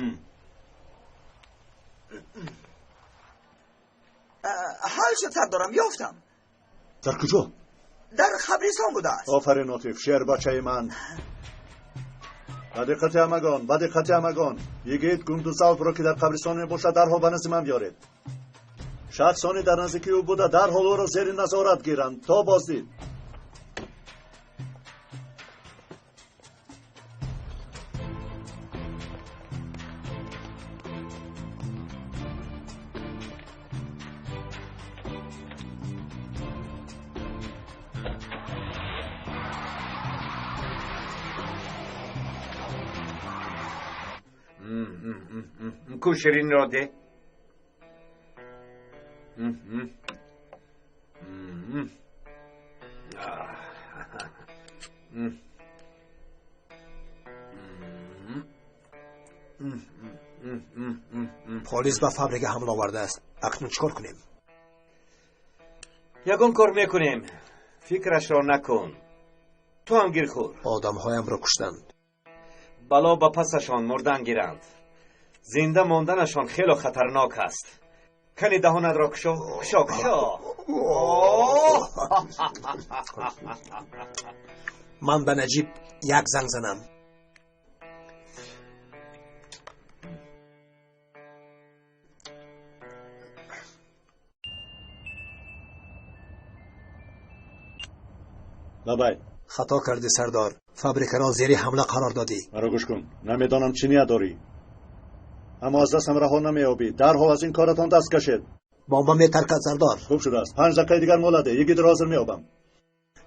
Ҳал шуд, сардорам, ёфтам. Дар куҷо? Дар қабристон будааст. Офарин, Отиф, шербачаи ман. Ба диққати ҳамагон, ба диққати ҳамагон. Йигит Гундузалпро ки дар қабристон мебошад, дарҳол ба назди ман биёред. Шахсоне дар наздикии ӯ буда, дарҳол ӯро зери назорат гиранд то боздид. Ку ширинро де. Полис ба фабрика ҳамла овардааст. Акнун чӣ кор кунем? Ягон кор мекунем. Фикрашро накун. Ту ҳам гир хӯр. Одамҳоямро куштанд. Бало ба пасашон мурдан гиранд. Зинда монданашон хело хатарнок аст. Кани даҳонатро кушо, кушо, кушо. Ман ба Наҷиб як занг занам. Лабай. Хато кардӣ, сардор. Фабрикаро зери ҳамла қарор додӣ. Маро гӯш кун. Намедонам чӣ ният дорӣ, аммо аз дастам раҳо намеёбӣ. Дарҳол аз ин коратон даст кашед. Бомба метаркад, сардор. Хуб шудааст. 5 дақиқаи дигар муҳлат деҳ. Йигитро ҳозир меёбам.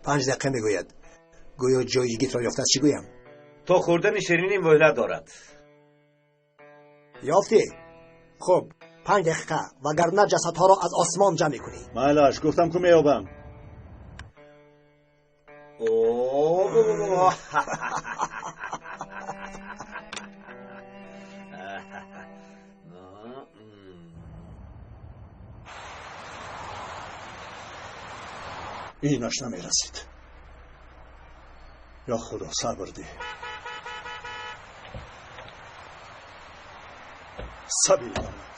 5 дақиқа мегӯяд. Гӯё ҷои йигитро ёфтааст. Чӣ гӯям? То хӯрдани ширинӣ муҳлат дорад. Ёфтӣ? Хуб, 5 дақиқа, вагарна ҷасадҳоро аз осмон ҷамъ мекунӣ. Майлаш, гуфтам ку меёбам. Инаш намерасид. Ё Худо, сабр деҳ. Сабр омад.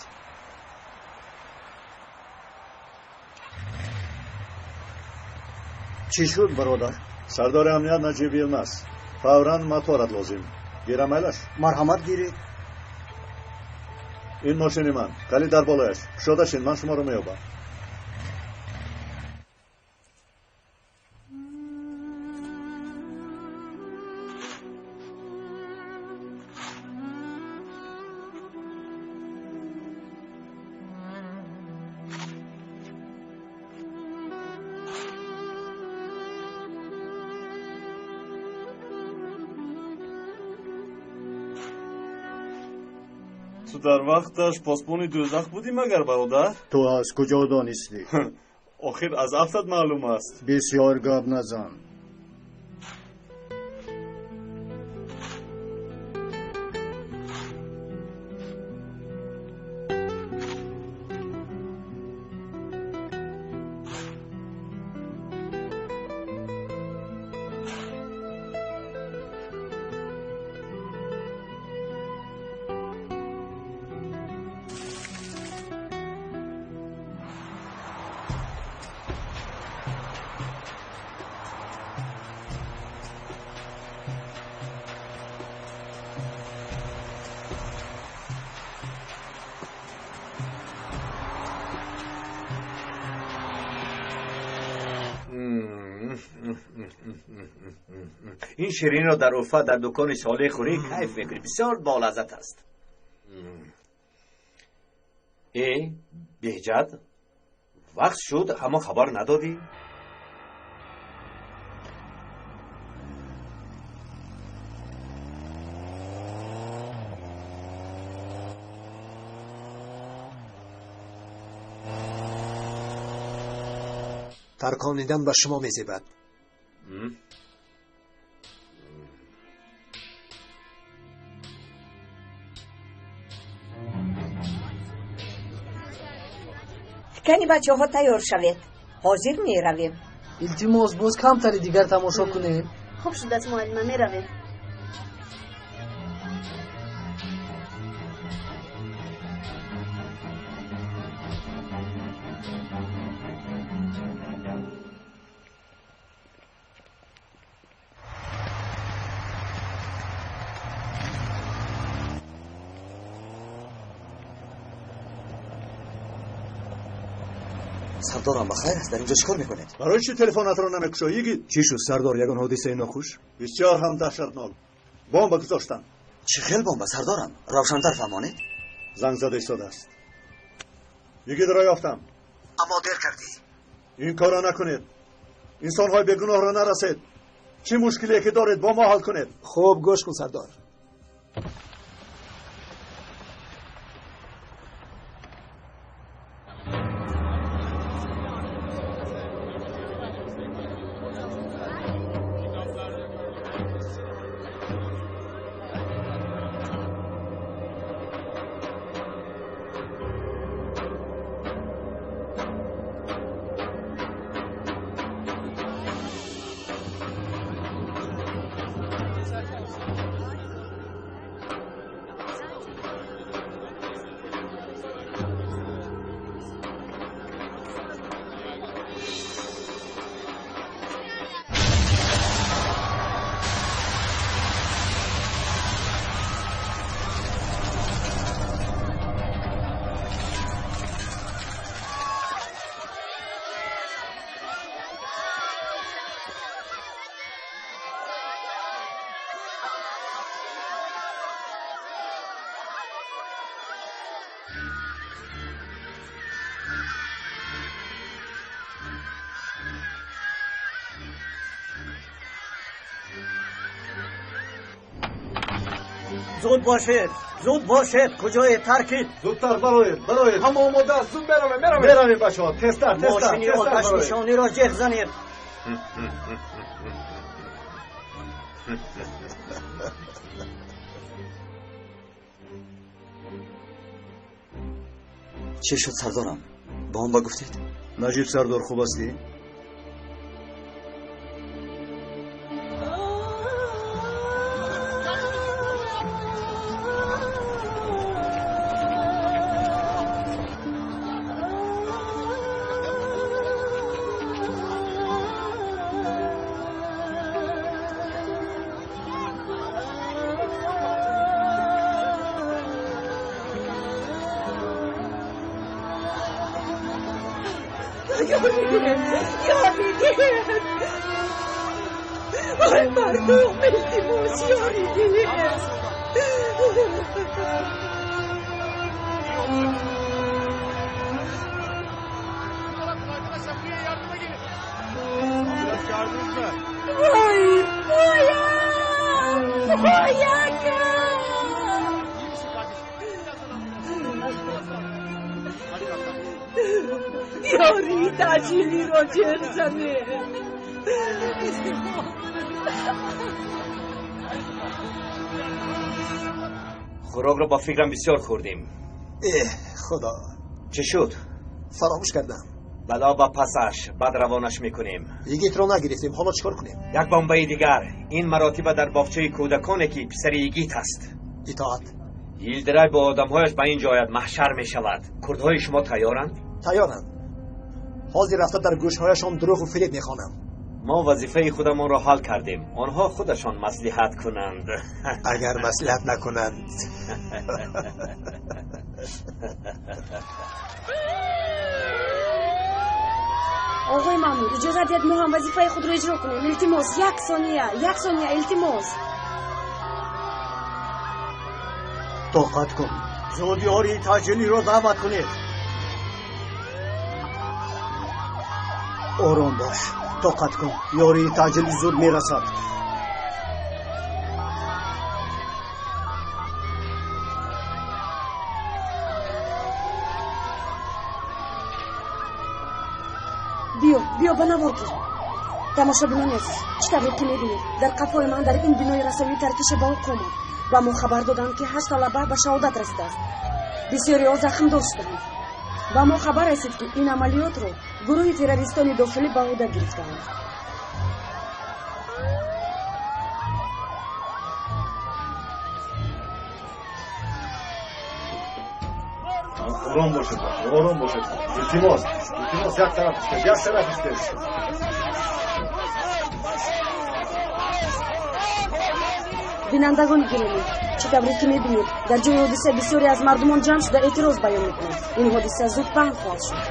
Чӣ шуд, бародар? Сардори амният Наҷиб Йилмаз. Фавран моторат лозим. Гирам, майлаш? Марҳамат, гиред. Ин мошини ман. Калид дар болояш. Кушода шин, ман шуморо меёбам. Ту дар вақташ посбони дӯзах будӣ магар, бародар? Ту аз куҷо донистӣ? Охир аз афтат маълум аст. Бисёр гап назан. Ин ширинро дар Уфа дар дукони Солеҳ хӯрӣ кайф мекунӣ. Бисёр болаззат аст. Э, Беҳҷат, вақт шуд, ҳамо хабар надодӣ? Тарконидан ба шумо мезебад. Кани бачаҳо тайёр шавед, ҳозир меравем. Илтимос, боз камтари дигар тамошо кунем. Хуб шудааст, муаллима, меравем. Сардорам, ба хайр аст? Дар инҷо чӣ кор мекунед? Барои чӣ телефонатро намекушоӣ, йигит? Чӣ шуд, сардор? Ягон ҳодисаи нохуш? Бисёр ҳам даҳшатнок. Бомба гузоштанд. Чӣ хел бомба, сардорам? Равшантар фаҳмонед. Занг зада истодааст. Йигитро ёфтам. Аммо дер кардӣ. Ин корро накунед. Инсонҳои бегуноҳро нарасед. Чӣ мушкиле ки доред, бо мо ҳал кунед. Хуб, гӯш кун, сардор. Зуд бошед, зуд бошед, куҷое таркид? Зудтар бароед, бароед. Ҳама омода аст, зуд меравем, меравем. Меравем, бачаҳо, тезтар, тезтар. Мошини оташнишониро ҷеғ занед. Чӣ шуд, сардорам? Бомба гуфтед? Наҷиб сардор, хуб ҳастӣ? Ой, мардум, илтимос, ёрӣ диҳед. Вой, поям, пояка! Ёрӣ таҷилиро ҷеғ занед. Хӯрокро бо фикрам бисёр хӯрдем. Эҳ, худо! Чӣ шуд? Фаромӯш кардам. Бало ба пасаш, баъд равонаш мекунем. Йигитро нагирифтем, ҳоло чӣ кор кунем? Як бомбаи дигар. Ин маротиба дар боғчаи кӯдаконе ки писари йигит аст. Итоат. Йилдирай бо одамҳояш ба ин ҷо ояд, маҳшар мешавад. Курдҳои шумо тайёранд? Тайёранд. Ҳозир рафта дар гӯшҳояшон дурӯғу фиреб мехонам. Мо вазифаи худамонро ҳал кардем. Онҳо худашон маслиҳат кунанд. Агар маслиҳат накунанд. Оғои маъмур, иҷозат диҳед мо ҳам вазифаи худро иҷро кунем. Илтимос, як сония, як сония, илтимос. Тоқат кун. Зуд ёрии таъҷилиро даъват кунед. Ором бош, тоқат кун. Ёрии таъҷилӣ зуд мерасад. Биё, биё, ба навор гир. Тамошобинони азиз, чӣ тавре ки мебинед, дар қафои ман дар ин бинои расоӣ таркише ба вуқӯъ омад. Ба мо хабар доданд, ки 8 талаба ба шаҳодат расидааст. Бисёриҳо захмдор шуданд. Ба мо хабар расид, ки ин амалиётро гурӯҳи террористони дохилӣ ба ӯҳда гирифтаанд. Ором бошед, ором бошед. Илтимос, илтимос, як тараф истед, як тараф истед. Бинандагони гиромӣ, чӣ тавре ки мебинед, дар ҷои ҳодиса бисёре аз мардумон ҷамъ шуда эътироз баён мекунанд. Ин ҳодиса зуд паҳн хоҳад шуд.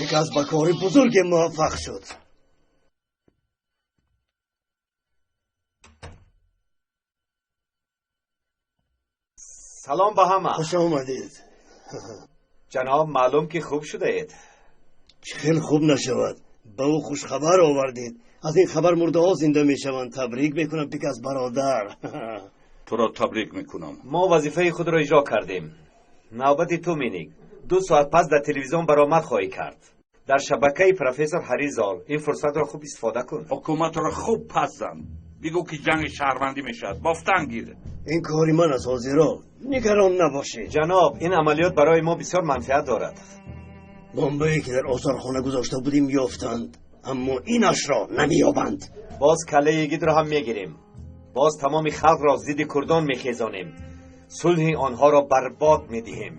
Як аз ба кори бузурге муваффақ шуд. Салом ба ҳама. Хуш омадед. Ҷаноб, маълум ки хуб шудаед. Чӣ хел хуб нашавад? Ба ӯ хушхабар овардед. Аз ин хабар мурдаҳо зинда мешаванд. Табрик мекунам, Пикас бародар. Туро табрик мекунам. Мо вазифаи худро иҷро кардем. Навбати ту, Миник. 2 соат пас дар телевизион баромад хоҳӣ кард. Дар шабакаи профессор Ҳаризол. Ин фурсатро хуб истифода кун. Ҳукуматро хуб пас зан. Бигӯ ки ҷанги шаҳрвандӣ мешавад. Бофтан гир. Ин кори ман аст, ҳозиро. Нигарон набошед. Ҷаноб, ин амалиёт барои мо бисёр манфиат дорад. Бомбае ки дар осорхона гузошта будем ёфтанд, аммо инашро намеёбанд. Боз каллаи йигитро ҳам мегирем. Боз тамоми халқро зидди курдон мехезонем. Сулҳи онҳоро барбод медиҳем.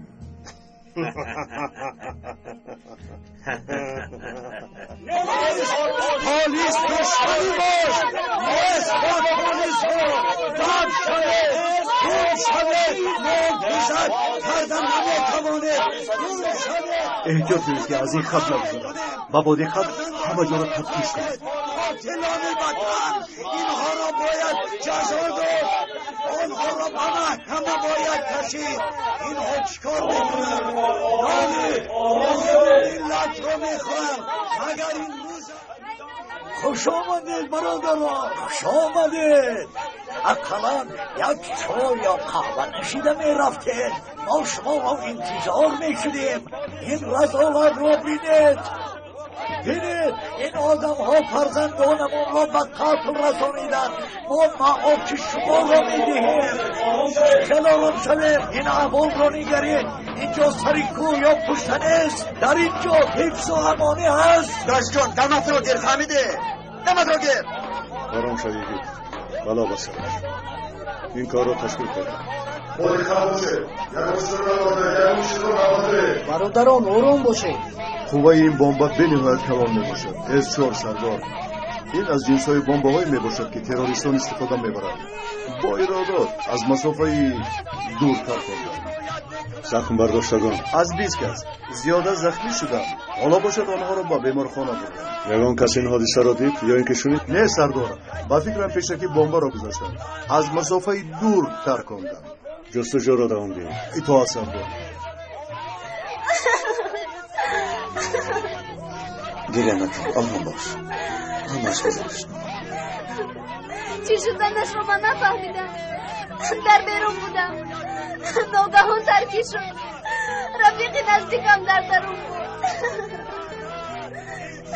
Полис душмани бош! Нисбат полисҳо бад шавед! Гум шавед! Муҳофизат карда наметавонед! Гум шавед! Эҳтиёт кунед, ки аз ин хат нагузарад ва бо диққат ҳама ҷоро тафтиш кунед. Қотилони ватан! Инҳоро бояд ҷазо дод! Онҳоро ба маҳкама бояд кашид! Инҳо чӣ кор мекунанд? Нони миллатро мехоҳанд! Магар ин рӯз... Хуш омадед, бародарон! Хуш омадед! Ақаллан як чой ё қаҳва нӯшида мерафтед. Мо шуморо интизор мешудем. Ин разолатро бинед! Бинед, ин одамҳо фарзандонамонро ба қатл расониданд. Мо маоши шуморо медиҳем. Хеле ором шавем. Ин аҳволро нигаред. Инҷо сари кӯҳ ё пушта нест. Дар инҷо ҳифзу амонӣ ҳаст. Дашҷон, даматро гир, фаҳмиде? Даматро гир. Ором шав, йигит. Бало ба сараш. Ин корро ташкил кардам. Бародарон, ором бошед. Қувваи ин бомба бениҳоят калон мебошад. С4, сардор. Ин аз ҷинсҳои бомбаҳое мебошад, ки террористон истифода мебаранд. Бо иродот аз масофаи дуртар хонданд. Захмбардоштагон аз 20 кас зиёда захмӣ шуданд. Ҳоло бошад онҳоро ба беморхона бурданд. Ягон кас ин ҳодисаро дид ё ин ки шунид? Не, сардор. Ба фикрам пешакӣ бомбаро гузоштанд. Аз масофаи дур тарконданд. Ҷустуҷӯро давом диҳед. Итоат, сардор. Гиря накун, ором бош. Ҳамааш гузашт. Чӣ шуданашро ман нафаҳмидам. Дар берун будам. Ногаҳон таркӣ шуд. Рафиқи наздикам дар дарун буд.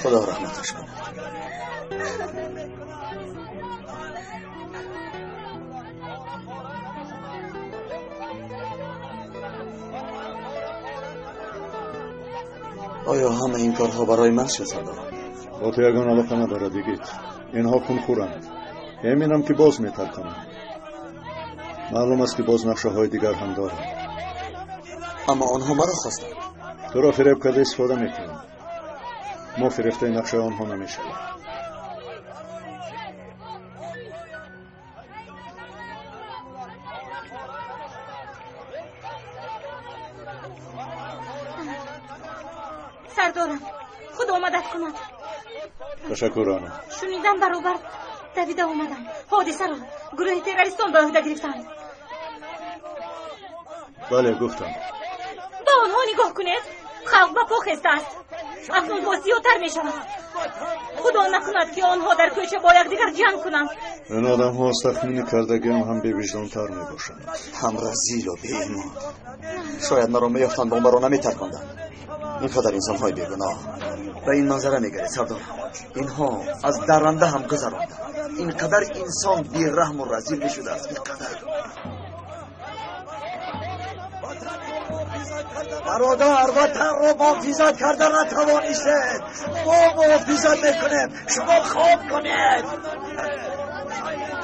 Худо раҳматаш кунад. Оё ҳама ин корҳо барои ман шуд, сардор? Бо ту ягон алоқа надорад, йигит. Инҳо хунхӯранд. Эминам, ки боз метарконанд. Маълум аст, ки боз нақшаҳои дигар ҳам доранд. Аммо онҳо маро хостанд. Туро фиреб карда истифода мекунанд. Мо фирефтаи нақшаи онҳо намешавем. Миннатдорам. Худо мадад кунад. Ташаккур, Рано. Шунидам баробар давида омадам. Ҳодисаро гурӯҳи террористон ба ӯҳда гирифтанд. Бале, гуфтам. Ба онҳо нигоҳ кунед. Халқ ба по хестааст. Акнун боз зиёдтар мешавад. Худо накунад, ки онҳо дар кӯча бо якдигар ҷанг кунанд. Ин одамҳо аз тахмини кардагиам ҳам бевиҷдонтар мебошанд. Ҳам разилу беимон. Шояд маро меёфтанд, бомбаро наметарконданд. Ин қадар инсонҳои бегуноҳ. Ба ин манзара мегаред, сардор. Инҳо аз дарранда ҳам гузаронданд. Ин қадар инсон бераҳму разил мешудааст. Ин қадар. Бародар, ватанро муҳофизат карда натавонистед. Мо муҳофизат мекунем. Шумо хоб кунед.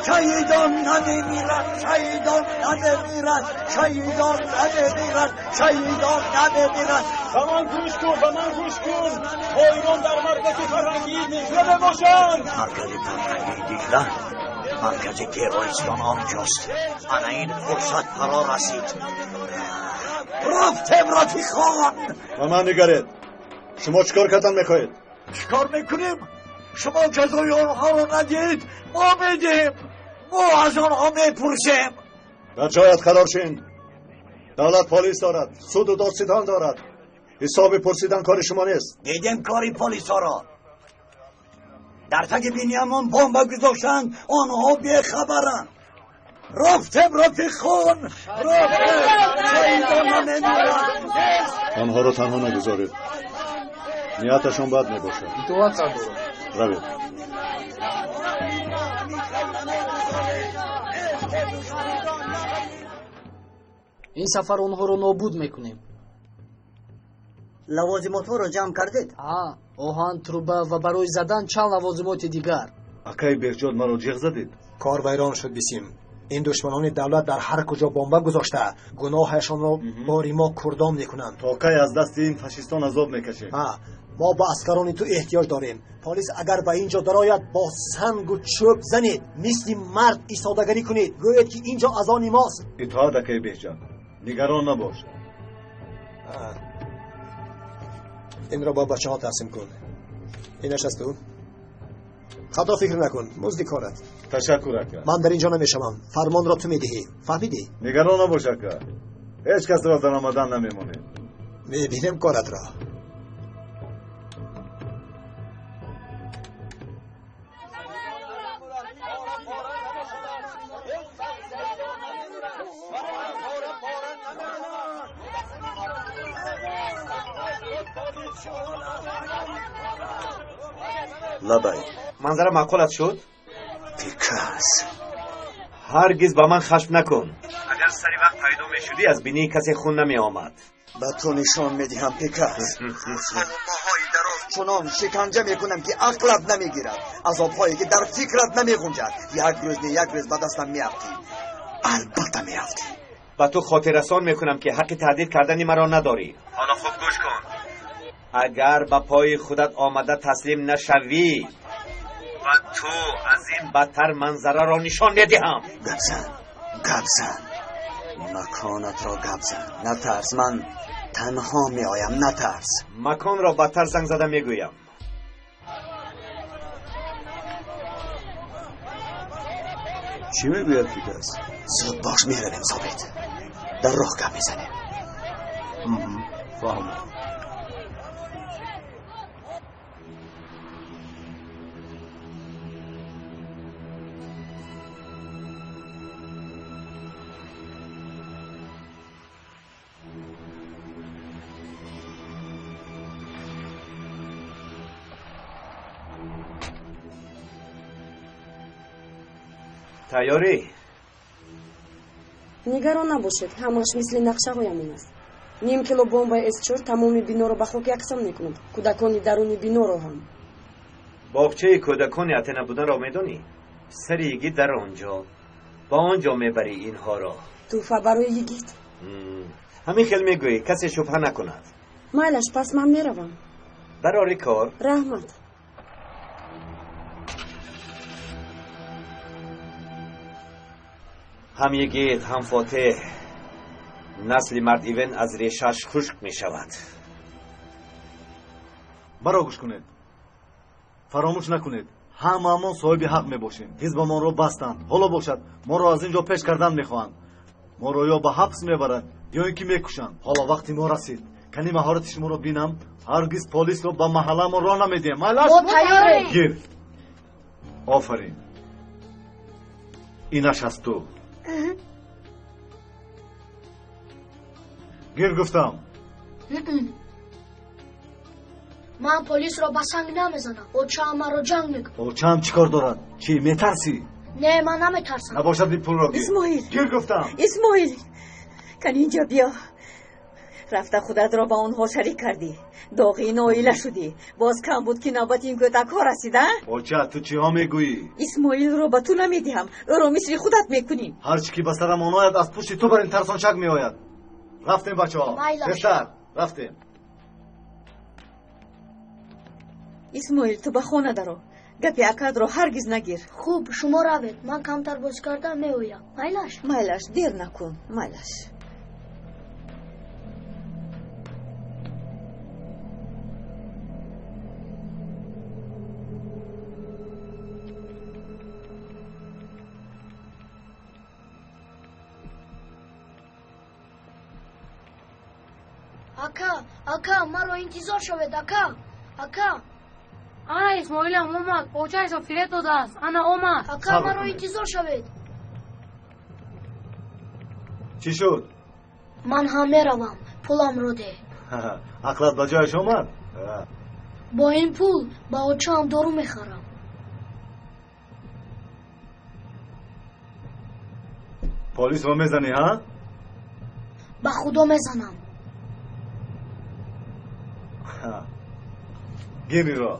Шаҳидон намемиранд, шаҳидон намемиранд, шаҳидон намемиранд, шаҳидон намемиранд. Ба ман гӯш кун, ба ман гӯш кун. Тоирон дар маркази фарҳангии Диҷла мебошанд. Маркази фарҳангии Диҷла? Маркази террористон онҷост. Ана ин фурсат фаро расид. Рафтем, рафиқон. Ба ман нигаред. Шумо чӣ кор кардан мехоҳед? Чӣ кор мекунем? Шумо ҷазои онҳоро надиҳед, мо медиҳем. Мо аз онҳо мепурсем. Дар ҷоят қарор шин. Давлат полис дорад, суду додситон дорад. Ҳисоби пурсидан кори шумо нест. Дидем кори полисҳоро. Дар таги биниямон бомба гузоштанд, онҳо бехабаранд. Рафтем, рафиқон, рафтем. Шаҳидон намемиранд. Онҳоро танҳо нагузоред. Нияташон бад мебошад. Итоат, сардорам. Равед. Ин сафар онҳоро нобуд мекунем. Лавозимотҳоро ҷамъ кардед? Оҳан, труба ва барои задан чанд лавозимоти дигар. Акаи Беҳҷод, маро ҷеғ задед? Кор вайрон шуд, Бисим. Ин душманони давлат дар ҳар куҷо бомба гузошта, гуноҳашонро бори мо курдон мекунанд. То кай аз дасти ин фашистон азоб мекашем? Мо ба аскарони ту эҳтиёҷ дорем. Полис агар ба ин ҷо дарояд, бо сангу чӯб занед, мисли мард истодагарӣ кунед, гӯед ки ин ҷо аз они мост. Итоат, акаи Беҳҷон, нигарон набош. Инро бо бачаҳо тақсим кун. Инаш аз ту. Хато фикр накун, музди корат. Ташаккур, ака. Ман дар ин ҷо намешавам. Фармонро ту медиҳӣ. Фаҳмидӣ? Нигарон набош, ака. Ҳеҷ касро дар омадан намемонед. Мебинем коратро. Лабай. Манзара маъқулат шуд? Пикас. Ҳаргиз ба ман хашм накун. Агар сари вақт пайдо мешудӣ, аз бинии касе хун намеомад. Ба ту нишон медиҳам, Пикас. Моҳҳои дароз чунон шиканҷа мекунам, ки ақлат намегирад. Азобҳое ки дар фикрат намеғунҷад. Як рӯз не, як рӯз ба дастам меафтӣ. Албатта меафтӣ. Ба ту хотиррасон мекунам, ки ҳаққи таҳдид кардани маро надорӣ. Ҳоло хуб гӯш кун. Агар ба пои худат омада таслим нашавӣ, ба ту аз ин бадтар манзараро нишон медиҳам. Гап зан, гап зан, маконатро гап зан. Натарс, ман танҳо меоям, натарс. Маконро бадтар занг зада мегӯям. Чӣ мегӯяд Пикас? Зуд бош, меравем, Собит. Дар роҳ гап мезанем. Фаҳмам. Тайёрӣ? Нигарон набошед, ҳамааш мисли нақшаҳоямон аст. Ним кило бомбаи С4 тамоми биноро ба хок яксон мекунад, кӯдакони даруни биноро ҳам. Боғчаи кӯдакони Атена буданро медонӣ? Сари йигит дар он ҷо. Ба он ҷо мебарӣ инҳоро. Тӯҳфа барои йигит. Ҳамин хел мегӯӣ, касе шубҳа накунад. Майлаш, пас ман меравам. Барори кор. Раҳмат. Ҳам йигит, ҳам фотеҳ. Насли мард Ивен аз решааш хушк мешавад. Маро гӯш кунед, фаромӯш накунед, ҳамаамон соҳиби ҳақ мебошем. Ҳизбамонро бастанд, ҳоло бошад моро аз ин ҷо пеш кардан мехоҳанд. Моро ё ба ҳабс мебаранд, ё ин ки мекушанд. Ҳоло вақти мо расид. Кани маҳорати шуморо бинам. Ҳаргиз полисро ба маҳалламон роҳ намедиҳем. Майлаш? Мо тайёрем. Гир. Офарин. Инаш аз ту. Гир гуфтам. Ман полисро ба санг намезанам. Очаам маро ҷанг мекунад. Очаам чӣ кор дорад? Чӣ, метарсӣ? Не, ман наметарсам. Набошад ин пулро гир. Исмоил. Гир гуфтам. Исмоил, кани инҷо биё. Рафта худатро ба онҳо шарик кардӣ. Доғи ноила шудӣ. Боз кам буд ки навбати ин кӯдакҳо расид, а? Оча, ту чиҳо мегӯӣ? Исмоилро ба ту намедиҳам. Ӯро мисли худат мекунӣ. Ҳар чӣ ки ба сарам ояд, аз пушти ту бар ин тарсончак меояд. Рафтем, бачаҳо. Тезтар, рафтем. Исмоил, ту ба хона даро. Гапи акадро ҳаргиз нагир. Хуб, шумо равед. Ман камтар бозӣ карда меоям. Майлаш? Майлаш, дер накун. Майлаш. Ака, ака, маро интизор шавед, ака, ака. Ана Исмоилам омад, очаашро фиреб додааст. Ана омад. Ака, маро интизор шавед. Чӣ шуд? Ман ҳам меравам, пуламро деҳ. Ақлат ба ҷояш омад? Бо ин пул ба очаам дору мехарам. Полисро мезанӣ, ҳа? Ба худо мезанам. Гириро.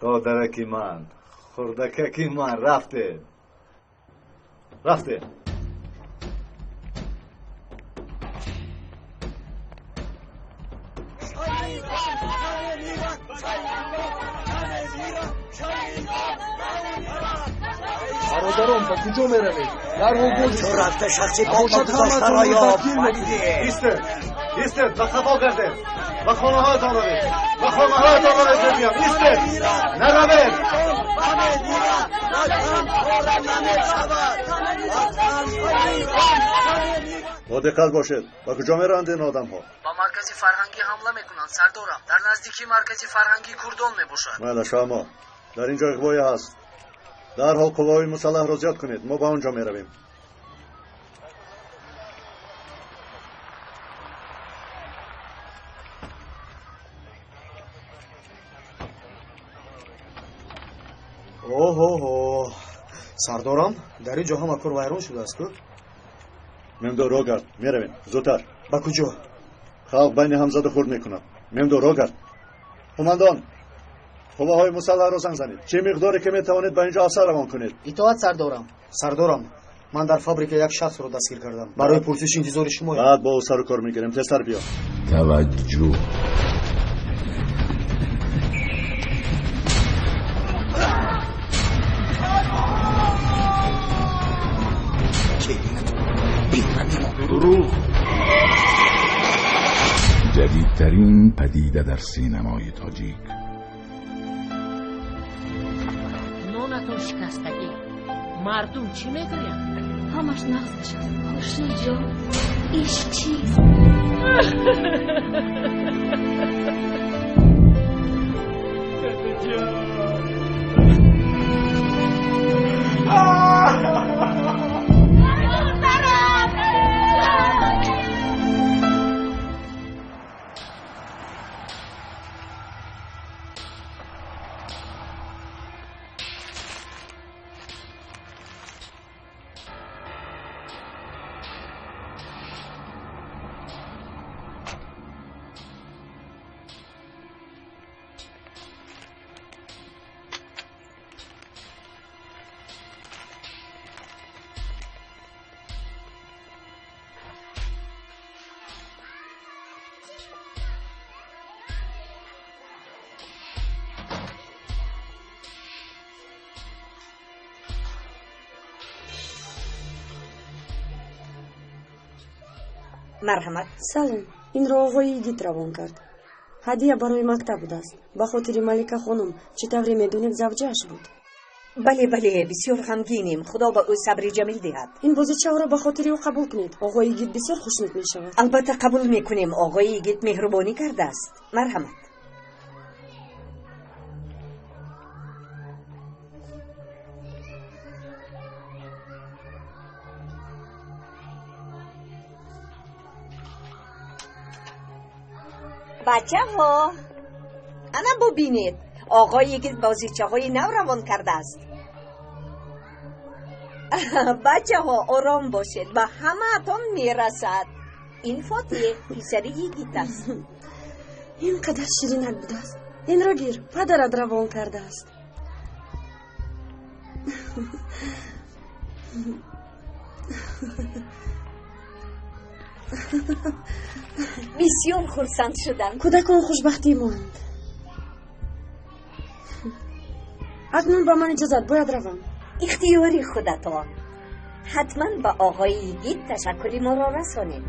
Додараки ман, хурдакаки ман, рафтем. Рафтем. Бародарон, ба куҷо меравед? Дарҳол боз Чун рафта шахси бомба гузоштаро ёфт. Истед, истед, ба қафо гардед. Ба хонаҳоятон равед. Ба хонаҳоятон равед, мегӯям. Истед, наравед. Бо диққат бошед. Ба куҷо мераванд ин одамҳо? Ба маркази фарҳангӣ ҳамла мекунанд, сардорам. Дар наздикии маркази фарҳангии Курдон мебошад. Майла, шамо. Дар ин ҷо иғвое ҳаст. Дарҳол қувваҳои мусаллаҳро зиёд кунед. Мо ба он ҷо меравем. Оҳоҳо, сардорам, дар ин ҷо ҳама кор вайрон шудааст ку? Мемдо, роҳ гард, меравем. Зудтар. Ба куҷо? Халқ байни ҳам заду хурд мекунад. Мемдо, роҳ гард. Қумандон, қувваҳои мусаллаҳро занг занед. Чӣ миқдоре ки метавонед ба ин ҷо афсар равон кунед. Итоат, сардорам. Сардорам, ман дар фабрика як шахсро дастгир кардам. Барои пурсиш интизори шумоем. Баъд бо ӯ сару кор мегирем. Тезтар биё. Таваҷҷӯҳ. دروغ. جدیدترین پدیده در سینمای تاجیک. نونتون شکستگی. مردم چی میگویند؟ همش نقص میشد. خورشید جان، عشق چیست؟ Марҳамат. Салом. Инро оғои Игит равон кард. Ҳадия барои мактаб будааст. Ба хотири Малика хонум, чӣ тавре медонед, завҷааш буд. Бале, бале, бисёр ғамгинем. Худо ба ӯ сабри ҷамил диҳад. Ин бозичаҳоро ба хотири ӯ қабул кунед. Оғои Йигит бисёр хушнуд мешавад. Албатта қабул мекунем. Оғои Йигит меҳрубонӣ кардааст. Марҳамат. Бачаҳо, ана бубинед, оғои Йигит бозичаҳои нав равон кардааст. Бачаҳо, ором бошед, ба ҳамаатон мерасад. Ин Фотиҳ писари Йигит аст. Ин қадар ширинак будааст. Инро гир, падарат равон кардааст. Бисёр хурсанд шудам. Кӯдакон хушбахтии моанд. Акнун ба ман иҷозат, бояд равам. Ихтиёри худатон. Ҳатман ба оғои Йигит ташаккури моро расонед.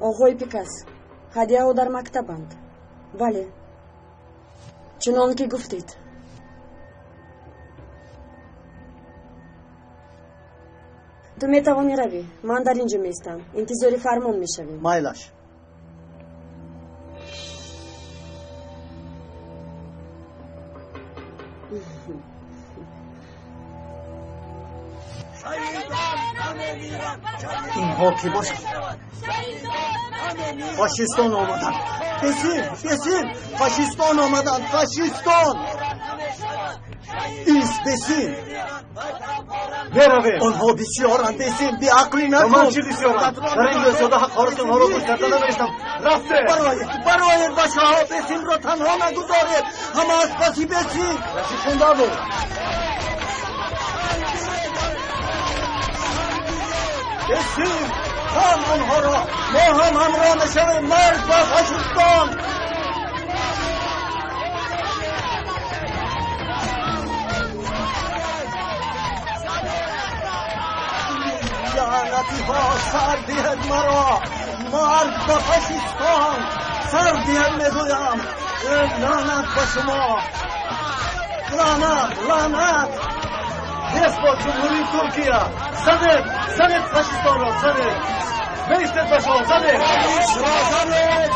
Оғои Пикас, ҳадияҳо дар мактабанд. Бале, чунон ки гуфтед. Ту метавонӣ равӣ, ман дар ин ҷо меистам. Интизори фармон мешавем. Майлаш. Инҳо кӣ бошанд? Фашистон омаданд. Бесим, бесим, фашистон омаданд, фашистон. Ис, бесим. Меравем. Онҳо бисёранд, бесим, беақлӣ накун. Ман чӣ бисёрам? Дар ин лӯсода ҳақорати онҳоро гӯш карда намеистам. Рафте. Бароед, бароед, бачаҳо, бесимро танҳо нагузоред. Ҳама аз паси бесим. Рашид хунда буд. Бесим, ҳам онҳоро, мо ҳам ҳамроҳ мешавем. Марг ба фашистон. لعنتیها، سر диҳед маро. Марг ба фашистон. Сар диҳед мегӯям. Лаънат ба шумо. Лаънат, лаънат. Нест бо Ҷумҳурии Туркия. Занед, занед фашистонро, занед. Меистед ба шумо, занед. Занед.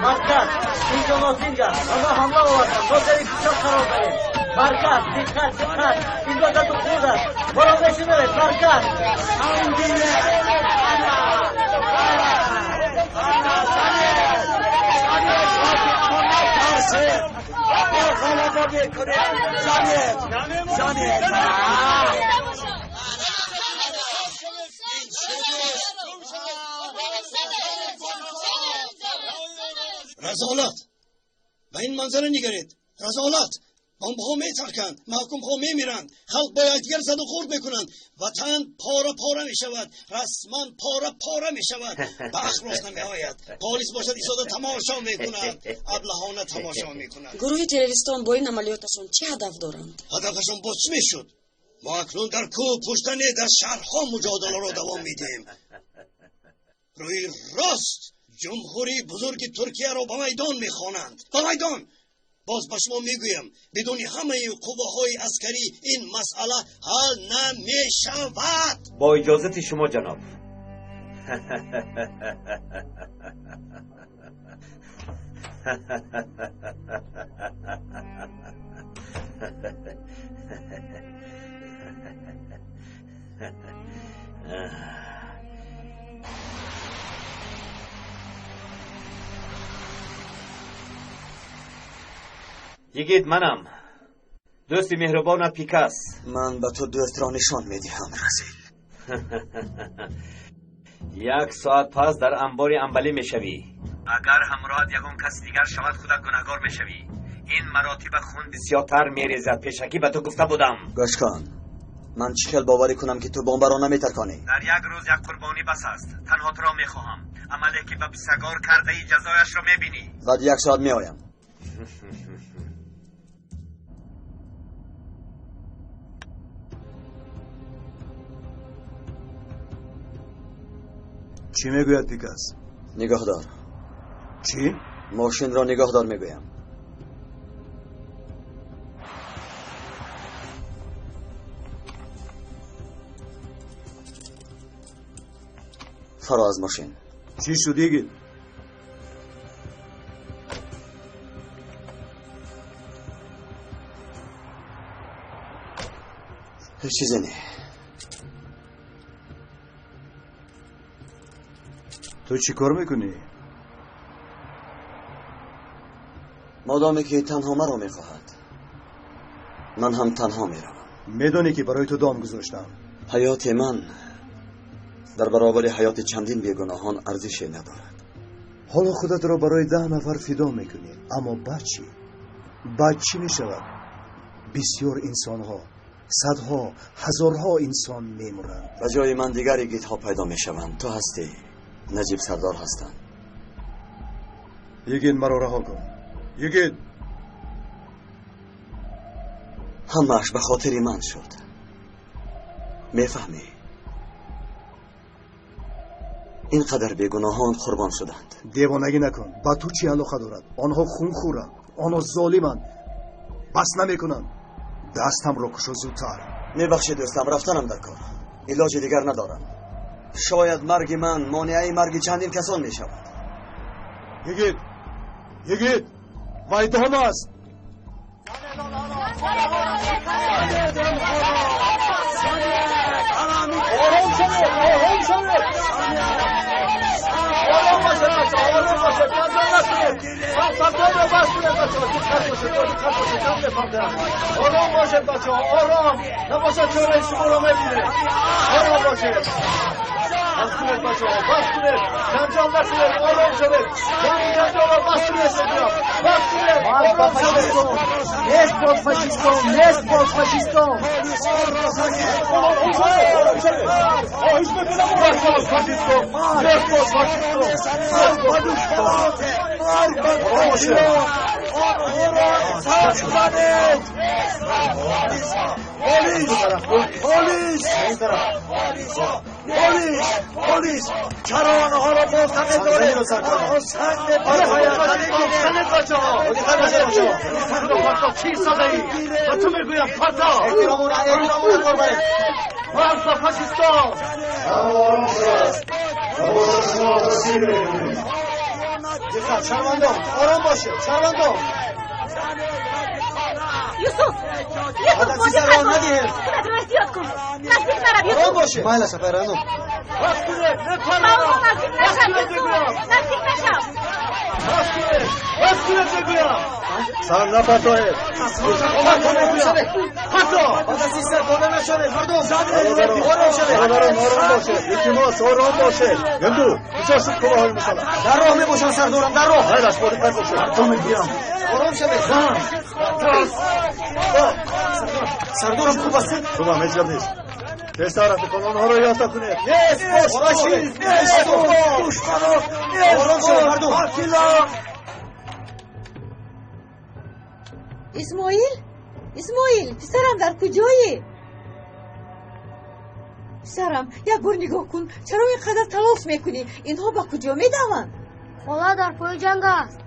Марказ, инҷо нотинг аст. Онҳо ҳамла оварданд. Мо зери фишор қарор дорем. Марказ, диққат, диққат. Инҷо заду хурд аст. Моро мешунавед, марказ. غلبه میکنیم. زنید، زنید. Разолат, ба ин манзара нигаред. Разолат, бомбҳо метарканд, маҳкумҳо мемиранд, халқ бо якдигар заду хурд мекунанд, ватан пора пора мешавад, расман пора пора мешавад, ба ақл рост намеояд. Полис бошад истода тамошо мекунад, аблаҳона тамошо мекунад. Гурӯҳи террористон бо ин амалиёташон чӣ ҳадаф доранд? Ҳадафашон боз чӣ мешуд? Мо акнун дар кӯҳ пушта не, дар шаҳрҳо муҷодаларо давом медиҳем. Рӯи рост ҷумҳурии бузурги Туркияро ба майдон мехонанд. Ба майдон! Боз ба шумо мегӯям, бидуни ҳамаи қувваҳои аскарӣ ин масъала ҳал намешавад. Бо иҷозати шумо, ҷаноб. Йигит, манам. Дӯсти меҳрубонат Пикас. Ман ба ту дӯстро нишон медиҳам, Расил. Як соат пас дар анбори амбалӣ мешавӣ. Агар ҳамроҳат ягон каси дигар шавад, худат гунаҳгор мешавӣ. Ин маротиба хун бисёртар мерезад. Пешакӣ ба ту гуфта будам. Гӯш кун, Ман чӣ хел боварӣ кунам, ки ту бомбаро наметарконӣ? Дар як рӯз як қурбонӣ бас аст. Танҳо туро мехоҳам. Амале ки ба писагор кардаи ҷазояшро мебинӣ. Баъд як соат меоям. Чӣ мегӯяд Пикас? Нигоҳ дор. Чӣ? Мошинро нигоҳ дор мегӯям. Фаро аз мошин. Чӣ шуд, йигит? Ҳеҷ чизе не. Ту чӣ кор мекунӣ? Модоме ки танҳо маро мехоҳад, ман ҳам танҳо меравам. Медонӣ ки барои ту дом гузоштам. Ҳаёти ман дар баробари ҳаёти чандин бегуноҳон арзише надорад. Ҳоло худатро барои 10 нафар фидо мекунӣ, аммо баъд чӣ? Баъд чӣ мешавад? Бисёр инсонҳо, садҳо, ҳазорҳо инсон мемуранд. Ба ҷои ман дигар игитҳо пайдо мешаванд. Ту ҳастӣ, Наҷиб сардор ҳастанд. Йигит, маро раҳо кун. Йигит! Ҳамааш ба хотири ман шуд. Мефаҳмӣ? Ин қадар бегуноҳон қурбон шуданд. Девонагӣ накун. Ба ту чӣ алоқа дорад? Онҳо хунхӯранд, онҳо золиманд, бас намекунанд. Дастамро кушо зудтар. Мебахшед дӯстам, рафтанам дар кор. Илоҷи дигар надорам. Шояд марги ман монеаи марги чандин касон мешавад. Йигит! Йигит! Вайдом аст! Ором шавед! Ором шавед! Ором бошед, бачаҳо, ором бошед, ҷанҷол накунед. Сардорро бас кунед, бачаҳо, диққат бошед, диққат бошед, ҷанг мепартоянд. Ором бошед, бачаҳо, ором. Набошад чораи шуморо мебинед. Ором бошед. Бас кунед, бачаҳо, бас кунед. Ҷанҷол накунед, ором шавед. Ҷанги ҷанҷолро бас кунед, мегӯям. Бас кунед, ором шавед. Нест бод фашистон, нест бод фашистон. Ором шавед, ором шавед. Хоҳиш мекунам, бас бод фашистон, нест бод фашистон. Марг ба душманон, марг ба қотилон. Онҳоро сар занед. Полис, полис, полис, полис, чаро онҳоро мултақид доред? Онҳо санг мепартоянд. Занед, бачаҳо! Сангро парто, чӣ садаӣ? Ба ту мегӯям, парто! Марг ба фашистон! Ором шудааст. Набошад шумо тасир мекунед. Диққат, шаҳрвандон, ором бошед, шаҳрвандон. Юсуф! Юсуф, Ба дасти сарро надиҳед. Худатро эҳтиёт кун. Наздик нарав, Юсуф. Ором бошед. Майлаш, апай Раъно. Бас кунед, Ба мепарам! онҳо наздик Бас нашав, кунед, Юсуф. мегӯям! Наздик нашав. Бас кунед! Бас кунед, мегӯям! Санг напартоед. Парто, мегӯям! Парто! Ба дасти сар дода нашавед, мардум. Бародарон, Ором шавед. бародарон, ором бошед. Илтимос, ором бошед. Гунду, куҷо шуд қувваҳои мусаллаҳ? Дар роҳ мебошанд, сардорам, дар роҳ. Майлаш, бо диққат бошед. Парто, мегӯям! Ором шавед. Сардорам, хуб ҳастед? Хубам, ҳеҷ гап нест. Тезтар рафиқон, онҳоро ёфта кунед. Нест бод Ором шавед. фашист, нест бод душманон, нест Ором шавед, бод мардум. қотилон. Исмоил? Исмоил, писарам дар куҷоӣ? Писарам, як бор нигоҳ кун, чаро ин қадар талош мекунӣ? Инҳо ба куҷо медаванд? Хола дар пои ҷанг аст.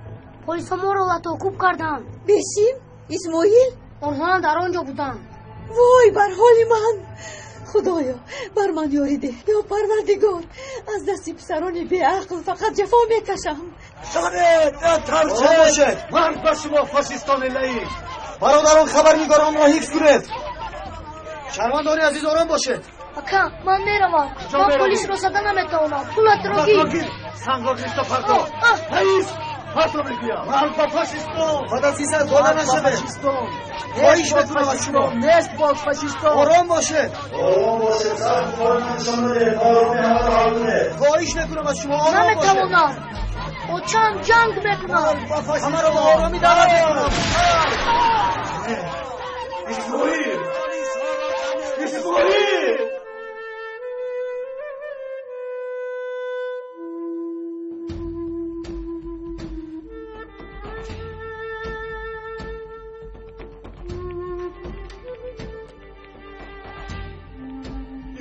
Полисҳо моро латокӯб карданд. Бесим? Исмоил? Онҳо ҳам дар он ҷо буданд. Вой, бар ҳоли ман! Худоё, бар ман ёрӣ деҳ. Ё Парвардигор, аз дасти писарони беақл фақат ҷафо мекашам. Занед, Ором натарсед. бошед. Марг ба шумо, фашистони лаим! Бародарон, хабарнигоронро ҳифз кунед. Шаҳрвандони азиз, ором бошед. Ака, ман меравам. Куҷо Ман меравӣ? полисро зада наметавонам. Пулатро Сангро гир. гир! Сангро гирифта парто! Раис! Парто, мегӯям! Марг ба фашистон! Ба дасти сар дода Марг ба нашавед. фашистон! Хоҳиш Нест бод мекунам аз шумо. фашистон! Нест бод фашистон! Ором бошед. Ором бошед, санг нишон надиҳед. Ороми ҳамаро ҳал кунед. Хоҳиш мекунам аз шумо, ором бошед. Наметавонам. Очам ҷанг мекунад. Ҳамаро ба оромӣ даъват мекунам. Исмоил! Исмоил!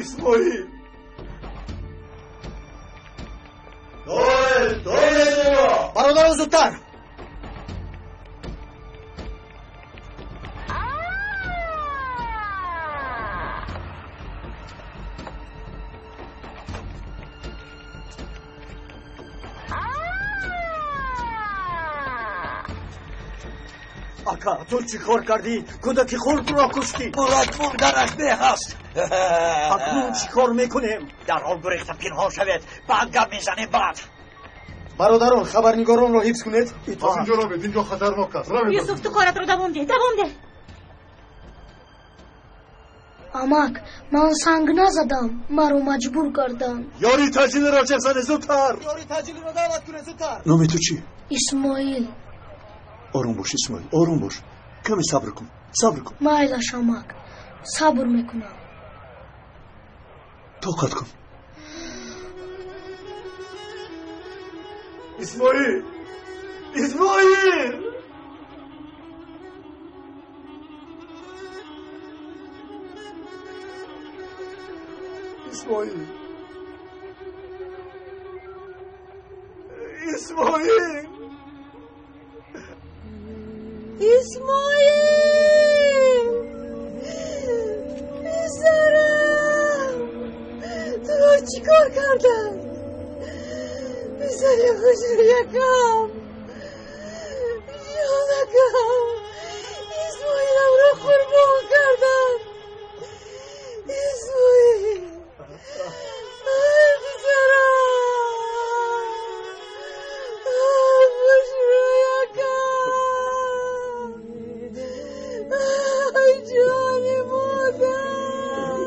Исмоил! Доред, доред ӯро! Бародарон, зудтар! Ака, ту чӣ кор кардӣ? Кӯдаки хурдро куштӣ. Мурод мурданаш беҳ аст. Акнун чӣ кор мекунем? Дарҳол гурехта пинҳон шавед, баъд гап мезанем, баъд. Бародарон, хабарнигоронро ҳифз кунед. Аз инҷо равед, инҷо хатарнок аст. Равед. Юсуф, ту коратро давом деҳ, давом деҳ. Амак, ман санг назадам, маро маҷбур карданд. Ёри таҷилиро ҷеғ занед, зудтар! Ёри таҷилиро даъват кунед, зудтар! Номи ту чӣ? Исмоил. Ором бош, Исмоил, ором бош. Каме сабр кун, сабр кун. Майлаш, амак, сабр мекунам. Тоқат кун. Исмоил! Исмоил! Исмоил! Исмоил! Исмоил! Писарам! Туро чӣ кор кардам? Писари хушрӯякам! Ҷонакам! Исмоиламро қурбон кардам! Исмоил! Ай, писарам! Ай, хушрӯякам! Ай, ҷони модар!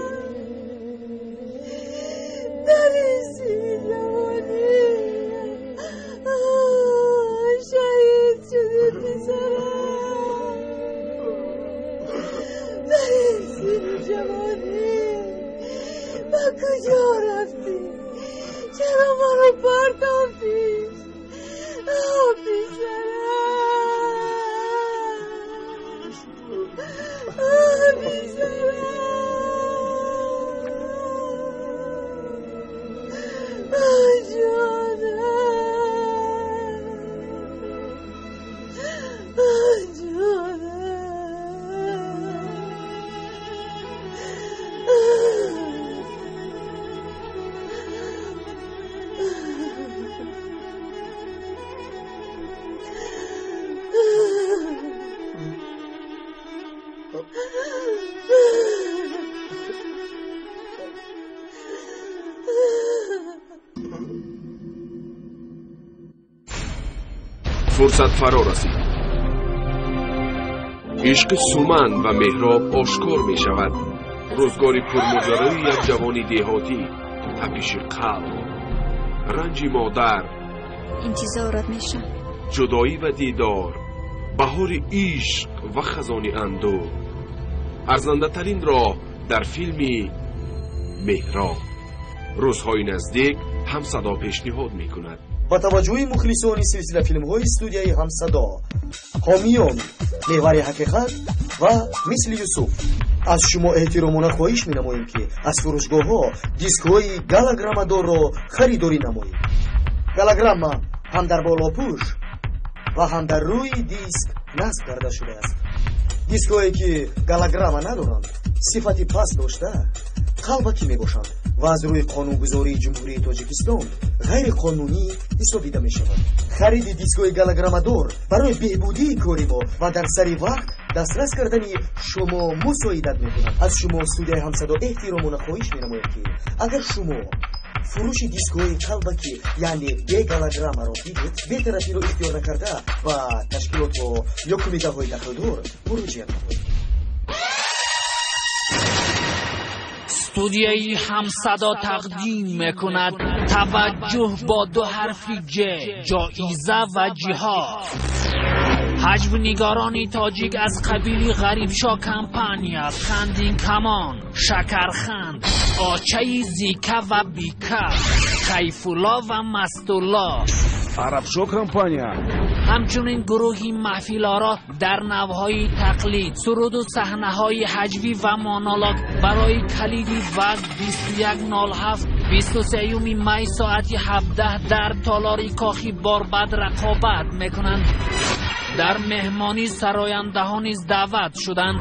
Дар ин синни ҷавонӣ шаҳид шудӣ, писарам! Дар ин синни ҷавонӣ ба куҷо рафтӣ? Чаро маро партофтӣ? Писарам! Писарам! Ҷонам! Ҷонам! Фурсат фаро расид. Ишқи Суман ва Меҳроб ошкор мешавад. Рӯзгори пурмоҷарои як ҷавони деҳотӣ, тапиши қалб, ранҷи модар, интизорат мешам, ҷудоӣ ва дидор, баҳори ишқ ва хазони андӯҳ. Арзандатарин роҳ дар филми Меҳроб. Рӯзҳои наздик Ҳамсадо пешниҳод мекунад. Ба таваҷҷӯҳи мухлисони силсилафилмҳои студияи Ҳамсадо, ҳомиён Меҳвари ҳақиқат ва Мисли Юсуф, аз шумо эҳтиромона хоҳиш менамоем, ки аз фурӯшгоҳҳо дискҳои галограммадорро харидорӣ намоед. Галограмма ҳам дар болопӯш ва ҳам дар рӯи диск насб карда шудааст. Дискҳое ки галограмма надоранд, сифати паст дошта, қалбакӣ мебошанд ва аз рӯи қонунгузории Ҷумҳурии Тоҷикистон ғайриқонунӣ ҳисобида мешавад. Хариди дискҳои галограммадор барои беҳбудии кори мо ва дар сари вақт дастрас кардани шумо мусоидат мекунад. Аз шумо студияи Ҳамсадо эҳтиромона хоҳиш менамоем, ки агар шумо фурӯши дискҳои қалбакӣ, яъне бегалограммаро дидед, бетарафиро ихтиёр накарда ба ташкилотҳо ё кумитаҳои дахлдор муроҷиат намоед. Студияи Ҳамсадо тақдим мекунад таваҷҷӯҳ бо ду ҳарфи ҷ, ҷоиза ва ҷиҳод. Ҳаҷвнигарони тоҷик аз қабили Ғарибшо компания, Хандин Камон, Шакарханд, Очаи Зика ва Бика, Кайфулло ва Мастулло, Арабшо компания. Ҳамчунин гурӯҳи маҳфилоро дар навъҳои тақлид, суруду саҳнаҳои ҳаҷвӣ ва монолог барои калиди вазн 2107 23 май соати 17 дар толори Кохи Борбад рақобат мекунанд. Дар меҳмонӣ сарояндаҳо низ даъват шуданд.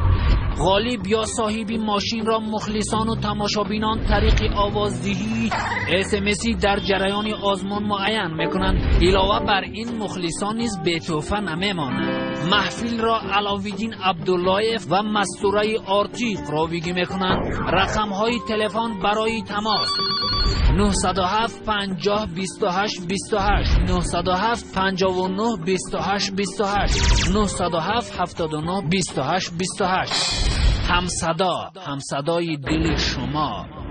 Ғолиб ё соҳиби мошинро мухлисону тамошобинон тариқи овоздиҳии смси дар ҷараёни озмун муайян мекунанд. Илова бар ин, мухлисон низ бетӯҳфа намемонанд. Маҳфилро Аловиддин Абдуллоев ва Мастураи Ортиқ ровигӣ мекунанд. Рақамҳои телефон барои тамос: 907 50 28 28, 907 59 28 28, 907 79 28 28. Ҳамсадо, ҳамсадои дили шумо.